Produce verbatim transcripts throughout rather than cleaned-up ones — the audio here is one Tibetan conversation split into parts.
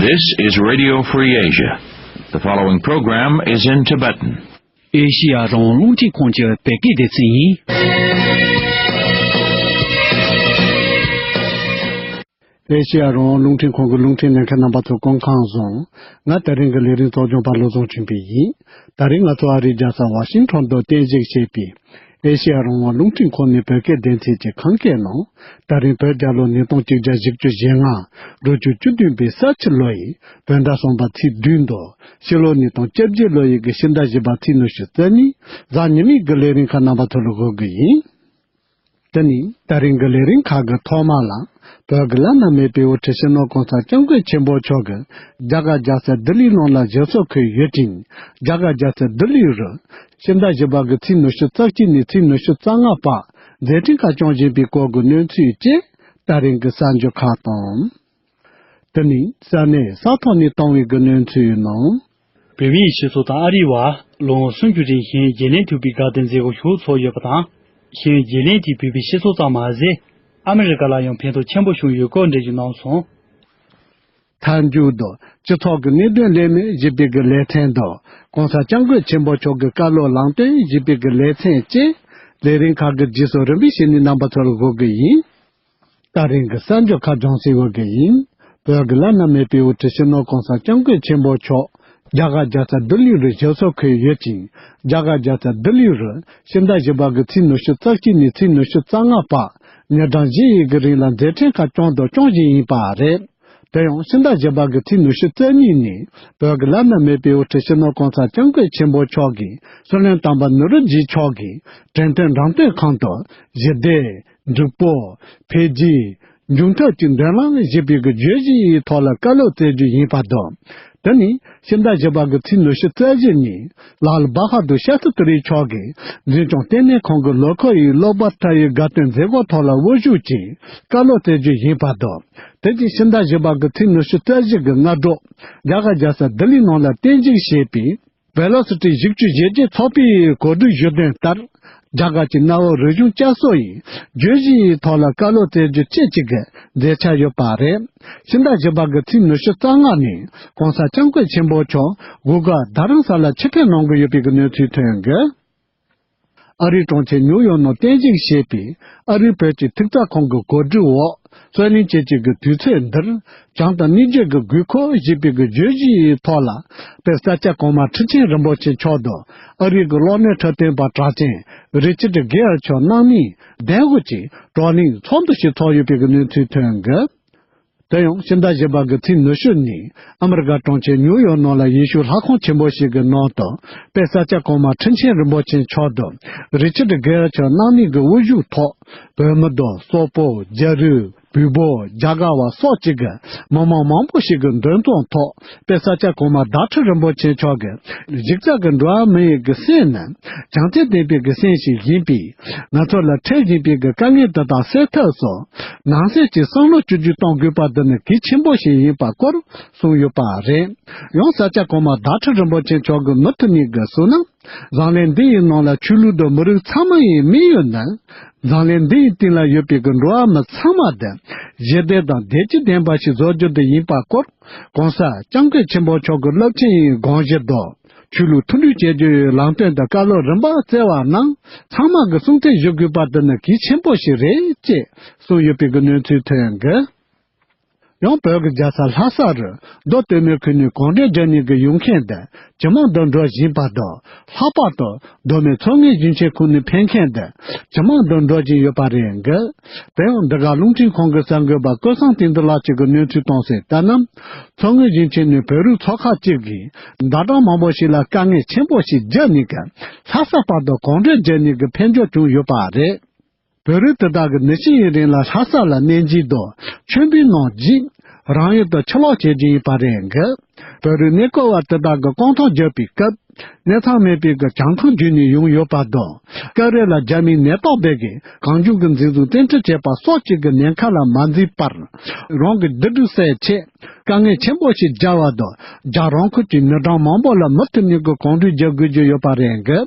This is Radio Free Asia. The following program is in Tibetan. ཨེ་ཤི་ཡ་རང་དབང་རླུང་འཕྲིན་ཁང་གི་བོད་སྐད་སྡེ་ཚན་ཡིན། ཨེ་ཤི་ཡ་རང་དབང་རླུང་འཕྲིན་ཁང་གི་རླུང་འཕྲིན་ལེན་མཁན་རྣམ་པ་ཚོ་སྐུ་ཁམས་བཟང་། ང་དེ་རིང་གི་ལས་རིམ་གཙོ་སྐྱོང་པ་བློ་བཟང་ཆོས་འཕེལ་ཡིན། དེ་རིང་ང་ཚོ་ཨ་རིའི་རྒྱལ་ས་ཝ་ཤིང་ཊོན་དུ་རྟེན་གཞི་བྱས་པའི་ཨེ་ཤེ་ཡ་རང་དབང་རླུང་འཕྲིན་ཁང་ནས་བོད་སྐད་སྡེ་ཚན་གྱི་ཁམས་སྐད་ནང་། ད་རིང་བོད་རྒྱལ་ལོ་ཉིས་སྟོང་གཅིག་བརྒྱ་བཞི་བཅུ་ཞེ་ལྔ། འབྲུག་ཆུ་བཅུ་བདུན་པའི་ས་བཅུ་ལོ་ཡི་བོད་ཟླ་གསུམ་པ་ཚེས་བདུན་དང་ཕྱི་ལོ་ཉིས་སྟོང་བཅོ་བརྒྱད་ལོ་ཡི་གི་ཕྱི་ཟླ་བཞི་པ་ཚེས་ཉི་ཤུ་རྩ་གཉིས། གཟའ་ཉི་མའི་གི་ལས་རིམ་ཁག་རྣམ་པ་ཚོ་ལ་གོ་གི་ཡིན། དེ་ནི་ད་རིང་གི་ལས་རིམ་ཁག་གི་ཐོག་མ་ལ། བོད་ཀྱི་བླ་ན་མེད་པའི་དབུ་ཁྲིད་སྤྱི་ནོར་གོང་ས་སྐྱབས་མགོན་ཆེན་པོ་མཆོག་གིས་རྒྱ་གར་རྒྱལ་ས་ལྡི་ལིའི་ནང་ལ་ཞབས་སོར་འཁོད་ཡོད་ཅིང་། རྒྱ་གར་རྒྱལ་ས་ལྡི་ལི་རུ་ཕྱི་ཟླ་བཞི་པ་གི་ཚེས་ཉི་ཤུ་རྩ་གཅིག་ནས་ཚེས་ཉི་ཤུ་རྩ་ལྔ་བར་མཛད་འཕྲིན་ཁག་སྐྱོང་བཞིན་པའི་སྐོར་གྱི་གནས་ཚུལ་བཅས་ད་རིང་གི་གསར་འགྱུར་ཁག་དང་། དེ་ནི་ས་གནས་ས་ཐོག་ནས་བཏང་བའི་གི་གནས་ཚུལ་ནང་། བོད་མིའི་སྤྱི་ཚོགས་དང་ཨ་རིའི་བར་ལོ་ངོ་སུམ་ཅུ་རིང་ཤེས་ཡོན་བརྗེ་ལེན་ཐུབ་པའི་དགའ་སྟོན་མཛད་སྒོ་ཞིག་ཚོགས་ཡོད་པ་དང་། ཤེས་ཡོན་བརྗེ་ལེན་དེས་བོད་པའི་སྤྱི་ཚོགས་ཙམ་མ་ཟད། ཨ་མི་རི་ཀ་ལ་ཡང་ཕན་ཐོགས་ཆེན་པོ་བྱུང་ཡོད་སྐོར་འགྲེལ་བརྗོད་གནང་སོང་། མཐའ་མཇུག་ཏུ་སྤྱི་ཚོགས་ཀྱི་གནད་དོན་གླེང་མོལ་ཞེས་པའི་གི་ལེ་ཚན་དུ་གོང་ས་སྐྱབས་མགོན་ཆེན་པོ་མཆོག་གི་བཀའ་སློབ་ལམ་སྟོན་ཞེས་པའི་གི་ལེ་ཚན་བཅས་ལས་རིམ་ཁག་གི་རྗེས་སུ་རིམ་པས་བྱས་ནས་རྣམ་པ་ཚོར་འགོད་གི་ཡིན། ད་རིང་གི་གསར་འགྱུར་ཁག་སྦྱོང་སའི་འོག་གི་ཡིན། བོད་ཀྱི་བླ་ན་མེད་པའི་དབུ་ཁྲིད་སྤྱི་ནོར་གོང་ས་སྐྱབས་མགོན་ཆེན་པོ་མཆོག་རྒྱ་གར་རྒྱལ་ས་ལྡི་ལི་རུ་ཞབས་སོར་འཁོད་ཡོད་ཅིང་། རྒྱ་གར་རྒྱལ་ས་ལྡི་ལི་རུ་ཕྱི་ཟླ་བཞི་པ་གི་ཚེས་ཉི་ཤུ་རྩ་གཅིག་ནས་ཚེས་ཉི་ཤུ་རྩ་ལྔ་བར་ཉིན་གྲངས་བཞི་ཡི་གི་རིང་ལ་མཛད་འཕྲིན་ཁག་སྐྱོང་དང་སྐྱོང་བཞིན་ཡིན་པ་རེད། དེ་ཡང་ཕྱི་ཟླ་བཞི་པ་གི་ཚེས་ཉི་ཤུ་རྩ་གཉིས་ཉིན་བོད་ཀྱི་བླ་ན་མེད་པའི་དབུ་ཁྲིད་སྤྱི་ནོར་གོང་ས་སྐྱབས་མགོན་ཆེན་པོ་མཆོག་གིས་སྲིད་བློན་དམ་པ་ནོར་བུ་རྗེ་མཆོག་གིས་དྲན་རྟེན་འགྲེམས་སྟོན་ཁང་དུ་ཞི་བདེ། འགྲིག་པོ། འཕེལ་རྒྱས། འབྱུང་ཐབས་ཀྱི་མདུན་ལམ་ཞེས་པའི་གི་བརྗོད་གཞིའི་ཐོག་ལ་བཀའ་སློབ་སྩལ་རྒྱུ་ཡིན་པ་དང་། དེ་ནི་ཕྱི་ཟླ་བཞི་པ་གི་ཚེས་ཉི་ཤུ་རྩ་བཞི་ཉིན་ལཱལ་བྷ་ཧ་དུར་ཤཱ་སྟྲི་ཏི་རི་མཆོག་གིས་འཛིན་སྐྱོང་ལྟེ་གནས་ཁང་གི་ལོ་འཁོར་ཡི་སློབ་པར་ཐལ་བའི་དགའ་སྟོན་མཛད་སྒོ་ཐོག་ལ་དབུ་བཞུགས་ཀྱིས་བཀའ་སློབ་སྩལ་རྒྱུ་ཡིན་པ་དང་། དེ་རྗེས་ཕྱི་ཟླ་བཞི་པ་གི་ཚེས་ཉི་ཤུ་རྩ་བཞི་གི་སྔ་དྲོ་རྒྱ་གར་རྒྱལ་ས་ལྡི་ལི་ནང་ལ་རྟེན་གཞི་བྱས་པའི་བེ་ལོ་སི་ཊི་བཞི་བཅུ་ཞེ་བརྒྱད་ཚོགས་པའི་གོ་སྒྲིག་ཞུ་དོན་ལྟར། རྒྱ་གར་གྱི་གནའ་བོའི་རིག་གཞུང་བསྐྱར་གསོ་ཡི་བརྗོད་གཞིའི་ཐོག་ལ་བཀའ་སློབ་སྩལ་རྒྱུ་བཅས་ཀྱི་གི་མཛད་འཆར་ཡོད་པ་རེད། ཕྱི་ཟླ་བཞི་པ་གི་ཚེས་ཉི་ཤུ་རྩ་ལྔ་ཉིན་གོང་ས་སྐྱབས་མགོན་ཆེན་པོ་མཆོག་སྒུག་སྐར་རྡ་རམ་ས་ལར་ཆེད་ཕེབས་གནང་གི་ཡོད་པའི་གི་གནས་ཚུལ་ཐོན་གི། ཨ་རིའི་གྲོང་ཁྱེར་ཉིའུ་ཡོག་ནང་རྟེན་གཞི་བྱས་པའི་ཨ་རིའི་བོད་ཀྱི་ཐུགས་བརྩེ་ཁང་གི་གོ་སྒྲིག་འོག་རྩོད་གླེང་བཅས་ཀྱི་གི་དུས་ཚོད་འདིར། བྱང་དང་སྣོད་བརྒྱུད་ཀྱི་དགོས་མཁོ་ཞེས་པའི་གི་བརྗོད་གཞིའི་ཐོག་ལ། དཔལ་ས་སྐྱ་གོང་མ་ཁྲི་ཆེན་རིན་པོ་ཆེ་མཆོག་དང་ཨ་རིའི་གི་གློག་བརྙན་འཁྲབ་སྟོན་པ་གྲགས་ཅན་རི་ཆར་ཌི་གེ་ཨར་མཆོག་རྣམ་གཉིས་གདན་འོག་གི་བགྲོ་གླེང་ཚོགས་འདུ་ཞིག་ཚོགས་ཡོད་པའི་གི་གནས་ཚུལ་ཐོན་གི། དེ་ཡང་ཕྱི་ཟླ་བཞི་པ་གི་ཚེས་ཉི་ཤུ་ཉིན་ཨ་མི་རི་ཀ་གྲོང་ཁྱེར་ཉིའུ་ཡོག་ནང་ལ་ཡེ་ཤུའི་ལྷ་ཁང་ཆེན་པོ་ཞིག་གི་ནང་དུ་དཔལ་ས་སྐྱ་གོང་མ་ཁྲི་ཆེན་རིན་པོ་ཆེ་མཆོག་དང་རི་ཆར་ཌི་གེ་ཨར་མཆོག་རྣམ་གཉིས་ཀྱི་དབུ་བཞུགས་ཐོག་བོད་མི་དང་སོག་པོ། རྒྱ་རིགས། བོད་པོ། རྒྱ་གར་བ་སོགས་ཀྱི་གི་མི་མང་མང་པོ་ཞིག་གི་འདུ་འཛོམས་ཐོག་དཔལ་ས་སྐྱ་གོང་མ་ཟླ་ཁྲི་རིན་པོ་ཆེ་མཆོག་གིས་གཞི་རྩ་གི་འགྲོ་བ་མི་ཡི་གི་སེམས་ནི་བྱང་ཆུབ་ལྡན་པའི་གི་སེམས་ཤིག་ཡིན་པས། ང་ཚོ་ལ་འཕྲད་བཞིན་པའི་གི་དཀའ་ངལ་དེ་དག་སེལ་ཐབས་སུ་ནང་གསེས་ཀྱི་བསམ་བློ་བཅོས་བསྒྱུར་གཏོང་དགོས་པ་འདི་ནི་གལ་ཆེན་པོ་ཞིག་ཡིན་པ་སྐོར་གསུངས་ཡོད་པ་རེད། ཡང་ས་སྐྱ་གོང་མ་ཟླ་ཁྲི་རིན་པོ་ཆེ་མཆོག་གིས་མུ་མཐུད་ནས་གི་གསུངས་ན། འཛམ་གླིང་འདི་ཡི་ནང་ལ་ཆོས་ལུགས་དང་མི་རིགས་ཚང་མ་ཡི་དམིགས་ཡུལ་ནི། འཛམ་གླིང་འདི་ཡི་སྟེང་ལ་ཡོད་པའི་གི་འགྲོ་བ་མི་ཚང་མ་དེ་ཞི་བདེ་དང་བདེ་སྐྱིད་ལྡན་པ་ཞིག་བཟོ་རྒྱུ་དེ་ཡིན་པ་སྐོར། གོང་ས་སྐྱབས་མགོན་ཆེན་པོ་མཆོག་གི་རླབས་ཆེན་ཡི་དགོངས་གཞི་དང་། ཆོས་ལུགས་མཐུན་སྒྲིལ་བྱེད་རྒྱུ་ཡི་ལམ་སྟོན་དང་བཀའ་སློབ་རིམ་པ་བསྩལ་བ་རྣམས་ཚང་མ་གི་སྲུང་བརྩི་ཞུ་དགོས་པ་དེ་ནི་གལ་ཆེན་པོ་ཞིག་རེད་ཅེས་གསུངས་ཡོད་པའི་གི་གནས་ཚུལ་ཐོན་གི། ཡང་བོད་ཀྱི་རྒྱལ་ས་ལྷ་ས་རུ་མདོ་སྟོད་སྨད་ཁུལ་ནས་གངས་ལྗོངས་རྒྱ་ནས་གི་ཡོང་མཁན་དེ་ཇེ་མང་དུ་འགྲོ་བཞིན་པ་དང་། ལྷག་པར་དུ་མདོ་སྨད་མཚོ་སྔོན་ཞིང་ཆེན་ཁུལ་ནས་ཕེབས་མཁན་དེ་ཇེ་མང་དུ་འགྲོ་བཞིན་ཡོད་པ་རེད་འགི། དེ་ཡང་འདི་ག་རླུང་འཕྲིན་ཁང་གི་གསར་འགོད་པ་ཀུན་བཟང་བསྟན་འཛིན་ལགས་ཀྱིས་གི་གནས་ཚུལ་གཏོང་གསལ་ལྟར་ན། མཚོ་སྔོན་ཞིང་ཆེན་ནས་བོད་རིགས་ཚོགས་ཁག་ཅིག་གིས་ཟླ་གྲངས་མང་པོ་ཞིག་ལ་དཀའ་ངལ་ཆེན་པོ་ཞིག་བརྒྱབ་ནས་གི་ལྷ་ས་བར་དུ་གངས་ལྗོངས་རྒྱ་ནས་གི་ཕེབས་འབྱོར་བྱུང་ཡོད་པ་རེད། བོད་རིགས་དེ་དག་གིས་ནད་གཞི་ཡི་རིང་ལ་ལྷ་ས་ལ་གནས་མཇལ་དང་མཆོད་འབུལ་གནང་རྗེས་རང་ཡུལ་དུ་ཕྱིར་ལོག་བྱེད་རྒྱུ་ཡིན་པ་རེད་འགི། བོད་རིགས་གནས་སྐོར་བ་དེ་དག་གིས་རྐང་ཐང་བརྒྱབ་པའི་སྐབས་གནས་ཚང་མེད་པའི་གི་གྱང་ཁང་བརྒྱུད་ནས་ཡོང་ཡོད་པ་དང་། སྐབས་རེ་ལ་རྒྱ་མིའི་ནད་རྟགས་སྦས་ཀྱིས་གང་བྱུང་གི་འཛིན་བཟུང་བཙན་ཁྲིད་བྱས་པ་སོགས་ཀྱི་གི་ཉེན་ཁ་ལ་མ་འཛེམས་པར་རང་གི་བདེ་སྡུག་སེལ་ཆེད། དཀའ་ངལ་ཆེན་པོ་ཞིག་བརྒྱབ་པ་དང་རྒྱ་རང་ཁུལ་གྱི་མི་གྲངས་མང་པོ་ལ་མུ་མཐུད་ནས་གི་གོམ་བགྲོད་རྒྱག་དགོས་ཀྱི་ཡོད་པ་རེད་འགི།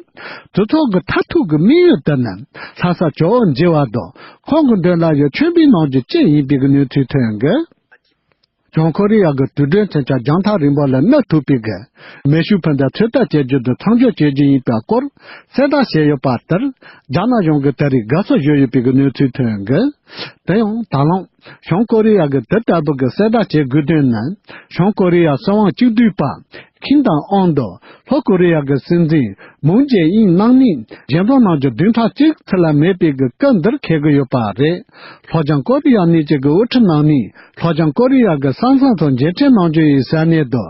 དེ་ཚོ་གི་མཐར་ཐུག་གི་དམིགས་ཡུལ་དེ་ནི་ལྷ་ས་ཇོ་བོ་མཇལ་བ་དང་ཁོང་གི་མདུན་ལ་ཡང་མཆོད་འབུལ་གནང་རྒྱུ་བཅས་ཡིན་པའི་གི་གནས་ཚུལ་ཐོན་འགི། བྱང་ཀོ་རི་ཡ་གི་དུས་དྲན་མཚོན་ཆ་རྒྱང་ཐག་རིང་པོ་ལ་གནོན་ཐུབ་པའི་གི་མེ་ཤུགས་འཕུར་མདའ་ཚོད་ལྟ་བྱེད་རྒྱུ་དེ་མཚམས་འཇོག་བྱེད་རྒྱུ་ཡིན་པའི་སྐོར་གསལ་བསྒྲགས་བྱས་ཡོད་པ་ལྟར། རྒྱ་ནག་གཞུང་གིས་ད་རེས་དགའ་བསུ་ཞུས་ཡོད་པའི་གི་གནས་ཚུལ་ཐོན་གི། དེ་ཡང་ད་ལམ་བྱང་ཀོ་རི་ཡ་གིས་དེ་ལྟ་བུ་གི་གསལ་བསྒྲགས་བྱེད་དགོས་དོན་ནི། བྱང་ཀོ་རི་ཡ་སྲིད་དབང་གཅིག་སྡུད་པ་ཁིམ་དང་ཨོན་དང་ལྷོ་ཀོ་རི་ཡ་གི་སྲིད་འཛིན་མུན་ཇེ་ཨིན་རྣམ་གཉིས་མཇལ་འཛོམས་གནང་རྒྱུ་བདུན་ཕྲག་གཅིག་ཚུན་ལ་མེད་པའི་གི་སྐབས་འདིར་འཁེལ་གི་ཡོད་པ་རེད། ལྷོ་བྱང་ཀོ་རི་ཡ་གཉིས་ཀྱི་གི་དབུ་ཁྲིད་རྣམ་གཉིས་ལྷོ་བྱང་ཀོ་རི་ཡ་གི་ས་མཚམས་སུ་མཇལ་འཕྲད་གནང་རྒྱུ་ཡིན་ཟེར་ནས་དུ་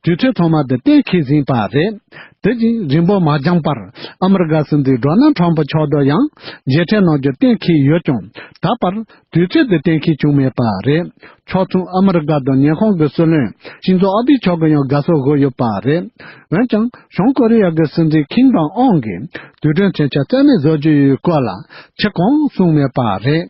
དུས་ཚོད་ཐོག་མ་དུ་གཏན་འཁེལ་ཟིན་པ་རེད། དེ་བཞིན་རིང་པོ་མ་འགྱངས་པར་ཨ་མི་རི་ཀ་སྲིད་འཛིན་ཌོ་ནལ་ཁྲམ་ཕུ་མཆོག་དང་ཡང་མཇལ་འཕྲད་གནང་རྒྱུ་གཏན་འཁེལ་ཡོད་ཀྱང་ད་བར་དུས་ཚོད་དུ་གཏན་འཁེལ་བྱུང་མེད་པ་རེད། ཕྱོགས་མཚུངས་ཨ་མི་རི་ཀ་དང་ཉི་ཧོང་གི་སྲིད་བློན་ཤིན་ཛོ་ཨ་བྷི་མཆོག་གིས་ཡང་དགའ་བསུ་ཞུས་ཡོད་པ་རེད། འོན་ཀྱང་བྱང་ཀོ་རི་ཡ་གི་སྲིད་འཛིན་ཁིམ་དང་ཨོང་གིས་དུས་དྲན་མཚོན་ཆ་རྩ་མེད་བཟོ་རྒྱུ་ཡི་སྐོར་ལ་ཕྱི་གང་གསུངས་མེད་པ་རེད།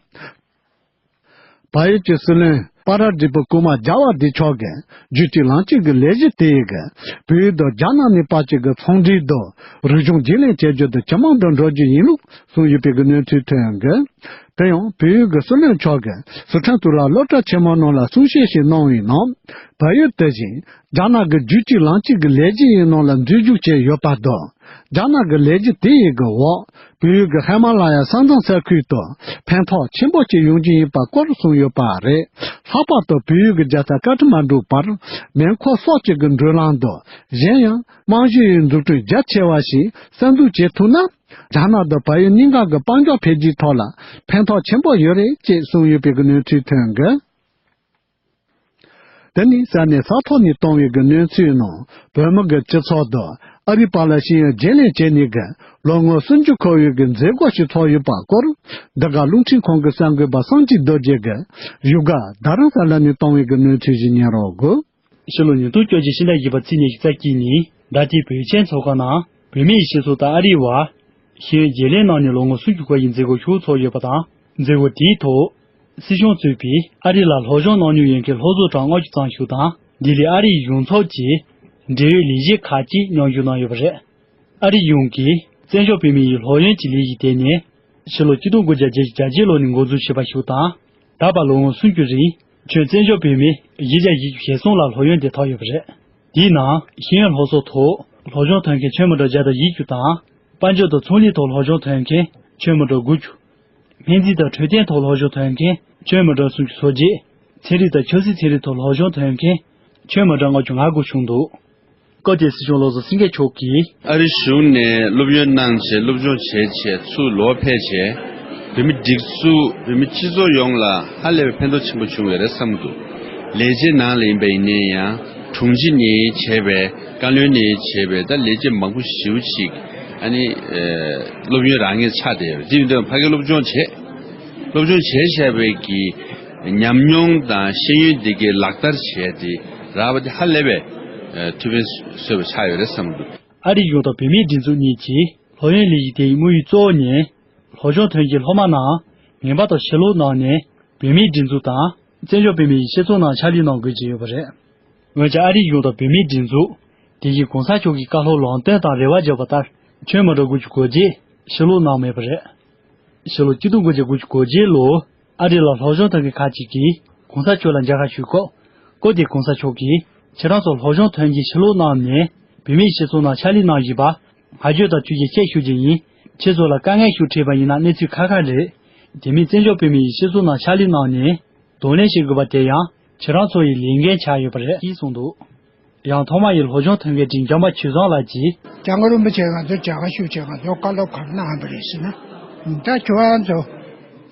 བལ་ཡུལ་གྱི་སྲིད་བློན་པ་ར་དྲིལ་བུ་རྐུན་མ་ཇཱ་བ་དི་མཆོག་གིས་རྒྱུད་གཅིག་ལམ་གཅིག་གི་ལས་གཞི་དེ་ཡི་གི་བོད་ཡུལ་དང་རྒྱ་ནག་གཉིས་བར་གྱི་གི་ཚོང་འབྲེལ་དང་རིག་གཞུང་བརྗེ་ལེན་བྱེད་རྒྱུ་དེ་ཇེ་མང་དུ་འགྲོ་རྒྱུ་ཡིན་ལུགས་གསུངས་ཡོད་པའི་གི་གནས་ཚུལ་ཐོན་གི། དེ་ཡང་བོད་ཡུལ་གྱི་སྲིད་བློན་མཆོག་གིས་སི་ཁྲོན་དུ་ལ་སློབ་གྲྭ་ཆེན་མོ་ནང་ལ་གསུང་བཤད་ཞིག་གནང་བའི་ནང་བལ་ཡུལ་དེ་བཞིན་རྒྱ་ནག་གི་རྒྱུད་གཅིག་ལམ་གཅིག་གི་ལས་གཞི་ཡི་ནང་ལ་འཛུལ་ཞུགས་བྱས་ཡོད་པ་དང་། རྒྱ་ནག་གི་ལས་གཞི་དེ་ཡི་གི་འོག་བོད་ཡུལ་གྱི་ཧི་མ་ལ་ཡ་ས་མཚམས་ས་ཁུལ་དུ་ཕན་ཐོགས་ཆེན་པོ་ཅིག་ཡོང་རྒྱུ་ཡིན་པ་སྐོར་གསུངས་ཡོད་པ་རེད། ལྷག་པར་དུ་བོད་ཡུལ་གྱི་རྒྱལ་ས་ཀ་ཐ་མན་གྲུ་བར་མེ་འཁོར་སོགས་ཀྱི་གི་འགྲུལ་ལམ་དུ་གཞན་ཡང་རྨང་གཞིའི་འཛུགས་སྐྲུན་རྒྱ་ཆེ་བ་ཞིག་གསར་འཛུགས་བྱེད་ཐུབ་ན། རྒྱ་ནག་དང་བལ་ཡུལ་གཉིས་ཀ་གི་དཔལ་འབྱོར་འཕེལ་རྒྱས་ཐོག་ལ་ཕན་ཐོགས་ཆེན་པོ་ཡོད་རེད་ཅེས་གསུངས་ཡོད་པའི་གི་གནས་ཚུལ་ཐོན་གི། དེ་ནི་ས་གནས་ས་ཐོག་ནས་བཏང་བའི་གི་གནས་ཚུལ་ནང་བོད་མི་གི་སྤྱི་ཚོགས་དང་ཨ་རིའི་བར་ལ་ཤེས་ཡོན་བརྗེ་ལེན་བྱས་ནས་གི་ལོ་ངོ་སུམ་ཅུ་འཁོར་བའི་གི་མཛད་སྒོ་ཞིག་ཚོགས་ཡོད་པ་སྐོར་འདི་ག་རླུང་འཕྲིན་ཁང་གི་གསར་འགོད་པ་སངས་སྐྱིད་རྡོ་རྗེ་གི་བཞུགས་སྒར་རྡ་རམ་ས་ལ་ནས་བཏང་བའི་གི་གནས་ཚུལ་ཞིག་ཉན་རོགས་དགོས། ཕྱི་ལོ་ཉིས་སྟོང་བཅོ་བརྒྱད་ཕྱི་ཟླ་བཞི་པ་ཚེས་ཉི་ཤུ་རྩ་གཅིག་ཉིན་ཟླ་ལྟའི་བོད་ཆེན་ཚོགས་ཁང་ནང་བོད་མིའི་སྤྱི་ཚོགས་དང་ཨ་རིའི་བར་ཤེས་ཡོན་བརྗེ་ལེན་གནང་ནས་ལོ་ངོ་སུམ་ཅུ་འཁོར་བའི་མཛད་སྒོ་ཞིག་ཚོགས་ཡོད་པ་དང་། མཛད་སྒོ་དེའི་ཐོག་སྲིད་གཞུང་གཙོས་པའི་ཨ་རི་ལ་སློབ་སྦྱོང་གནང་མྱོང་ཡོད་མཁན་སློབ་ཟུར་གྲངས་ལྔ་བཅུ་ཙམ་ཞིག་དང་ལྡི་ལི་ཨ་རིའི་གཞུང་ཚབ་ཀྱི་འབྲེལ་ཡོད་ལས་བྱེད་ཁག་ཅིག་མཉམ་ཞུགས་གནང་ཡོད་པ་རེད། ཨ་རི་གཞུང་གིས་བཙན་བྱོལ་བོད་མི་ཡི་སློབ་ཡོན་གྱི་ལས་གཞི་དེ་ནི་ཕྱི་ལོ་ཆིག་སྟོང་དགུ་བརྒྱ་བརྒྱད་ཅུ་གྱ་བརྒྱད་ལོ་ནས་འགོ་འཛུགས་བྱས་པ་ཞིག་དང་། ད་བར་ལོ་ངོ་སུམ་ཅུ་རིང་ཁྱོན་བཙན་བྱོལ་བོད་མི་བཞི་བརྒྱ་བཞི་བཅུ་ཞེ་གསུམ་ལ་སློབ་ཡོན་དེ་ཐོབ་ཡོད་པ་རེད། དེའི་ནང་ཤེས་ཡོན་སློབ་གསོ་ཐོག་སློབ་སྦྱོང་ཐོན་མཁན་ཁྱོན་མི་གྲངས་བརྒྱ་དང་བཞི་བཅུ་དང་། དཔལ་འབྱོར་དང་ཚོང་ལས་ཐོག་སློབ་སྦྱོང་ཐོན་མཁན་ཁྱོན་མི་གྲངས་དགུ་བཅུ། སྨན་རྩིས་དང་འཕྲོད་བསྟེན་ཐོག་སློབ་སྦྱོང་ཐོན་མཁན་ཁྱོན་མི་གྲངས་སུམ་ཅུ་སོ་བརྒྱད། ཚན་རིག་དང་ཆབ་སྲིད་ཚན་རིག་ཐོག་སློབ་སྦྱོང་ཐོན་མཁན་ཁྱོན་མི་གྲངས་ལྔ་བཅུ་ང་དགུ་བྱུང་འདུག་སྐབས་དེའི་སྲིད་སྐྱོང་བློ་བཟང་སེང་གེ་མཆོག་གིས། ཨ་རི་གཞུང་ནས་སློབ་ཡོན་གནང་བྱས་སློབ་སྦྱོང་བྱས་བྱས་ཚུར་ལོག་ཕེབས་བྱས། བོད་མི་སྒྲིག་འཛུགས་བོད་མི་སྤྱི་ཚོགས་ཡོངས་ལ་ཧ་ལས་པའི་ཕན་ཐོགས་ཆེན་པོ་བྱུང་ཡོད་རེད་བསམ་འདུག་ལས་བྱེད་ནང་ལ་ཡིན་པ་ཡིན་ནའི་ཡང་དྲུང་ཆེ་ནས་བྱས་པའི་བཀའ་བློན་ནས་བྱས་པའི་ད་ལས་བྱེད་མང་པོ་ཞེ་པོ་ཅིག་ཨ་ནི་སློབ་ཡོན་རག་མཁན་ཆགས་བསྡད་ཡོད་རེད། དེ་ཡིན་དུས་ཕ་གིར་སློབ་སྦྱོང་བྱས། སློབ་སྦྱོང་བྱས་བྱས་པའི་གི་ཉམས་མྱོང་དང་ཤེས་ཡོན་འདི་གའི་ལག་བསྟར་བྱས་ཏེ་རག་པ་དེ་ཧ་ལས་པའི་ཨ་ཐུགས་ཕན་གསོས་པ་ཆགས་ཡོད་རེད་བསམ་འདུག་ཨ་རིའི་གཞུང་དང་བོད་མིའི་སྒྲིག་འཛུགས་གཉིས་ཀྱིས་སློབ་ཡོན་ལས་གཞི་དེའི་དམིགས་ཡུལ་གཙོ་བོ་ནི། སློབ་སྦྱོང་ཐོན་རྗེས་སློབ་མ་རྣམས་ངེས་པར་དུ་ཕྱི་ལོགས་གནང་ནས་བོད་མིའི་སྒྲིག་འཛུགས་དང་བཙན་བྱོལ་བོད་མིའི་སྤྱི་ཚོགས་ནང་ཕྱག་ལས་གནང་དགོས་ཀྱི་ཡོད་པ་རེད། འོན་ཀྱང་ཨ་རིའི་གཞུང་དང་བོད་མིའི་སྒྲིག་འཛུགས་དེ་བཞིན་གོང་ས་མཆོག་གི་བཀའ་སློབ་ལམ་སྟོན་དང་རེ་བ་བརྗོད་པ་ལྟར་ཁྱོན་མི་གྲངས་དགུ་བཅུ་གོ་བརྒྱད་ཕྱི་ལོགས་གནང་མེད་པ་རེད། ཕྱི་ལོ་ཆིག་སྟོང་དགུ་བརྒྱ་དགུ་བཅུ་གོ་བརྒྱད་ལོར་ཨ་རི་ལ་སློབ་སྦྱོང་ཐོན་མཁན་ཁག་ཅིག་གིས་གོང་ས་མཆོག་ལ་མཇལ་ཁ་ཞུས་སྐབས། སྐབས་དེའི་གོང་ས་མཆོག་གིས་ཁྱེད་རང་ཚོ་སློབ་སྦྱོང་ཐོན་རྗེས་ཕྱི་ལོགས་གནང་ནས་བོད་མིའི་སྤྱི་ཚོགས་ནང་ཕྱག་ལས་གནང་བཞིན་པ་ང་བརྗོད་དང་ཐུགས་རྗེ་ཆེ་ཞུ་རྒྱུ་ཡིན། ཁྱེད་ཚོ་ལ་དཀའ་ངལ་ཞིག་འཕྲད་པ་ཡིན་ན་གནས་ཚུལ་ཁག་ཁག་རེད། དེ་མིན་བཙན་བྱོལ་བོད་མིའི་སྤྱི་ཚོགས་ནང་ཕྱག་ལས་གནང་ནས་གདོང་ལེན་བྱེད་དགོས་པ་དེ་ཡང་ཁྱེད་རང་ཚོ་ཡི་ལས་འགན་ཆགས་ཡོད་པ་རེད་ཅེས་གསུངས་འདུག་ཡང་ཐོག་མ་ཡི་སློབ་སྦྱོང་ཐོན་མཁན་བྲིན་འཇམ་དཔལ་ཆོས་བཟང་ལགས་ཀྱིས། སྐྱབས་མགོན་རིན་པོ་ཆེ་ང་ཚོར་མཇལ་ཁ་ཞུ་བྱས་ང་ཚོར་བཀའ་སློབ་ག་རེ་གནང་བ་རེད་ཟེར་ན། ད་ཁྱོད་རང་ཚོ་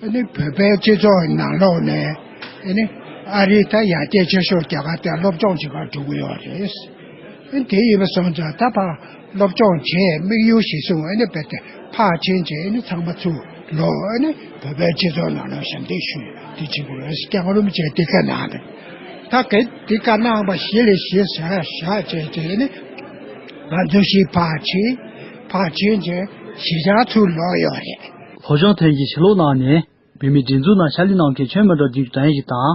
ཨ་ནི་བོད་པའི་སྤྱི་ཚོགས་ནང་ལོགས་ནས་ཨ་ནི་ཨ་རི་ད་ཡར་རྒྱས་ཆེ་ཤོས་རྒྱལ་ཁབ་དེར་སློབ་སྦྱོང་བྱེད་གར་འགྲོ་གི་ཡོད་རེད། ཨ་ནི་དེ་ཡིན་པ་སོང་ཙང་ད་ཕར་སློབ་སྦྱོང་བྱས་དམིགས་ཡུལ་གཞིར་བཟུང་ཨ་ནི་རྦད་དེ་ཕར་ཕྱིན་བྱས་ཨ་ནི་ཚང་མ་ཚུར་ལོག་ཨ་ནི་བོད་པའི་སྤྱི་ཚོགས་ནང་ལ་ཞབས་འདེགས་ཞུ་དེ་བྱེད་དགོས་རེད། སྐྱབས་མགོན་རིན་པོ་ཆེས་དེ་བཀའ་གནང་རེད། ད་གལ་ཏེ་བཀའ་གནང་བ་གཞི་ལ་གཞི་བཞག་བཞག་བྱས་བྱས་ནས་ང་ཚོ་ཞིག་ཕར་ཕྱིན་ཕར་ཕྱིན་བྱས་གཞིས་ཆགས་ཚུར་ལོག་ཡོད་རེད། སློབ་སྦྱོང་ཐོན་རྗེས་ཕྱི་ལོགས་གནང་ནས་བོད་མིའི་སྒྲིག་འཛུགས་ནང་ཕྱག་ལས་གནང་མཁན་ཁྱོན་མི་གྲངས་བདུན་ཅུ་དོན་བཞི་དང་།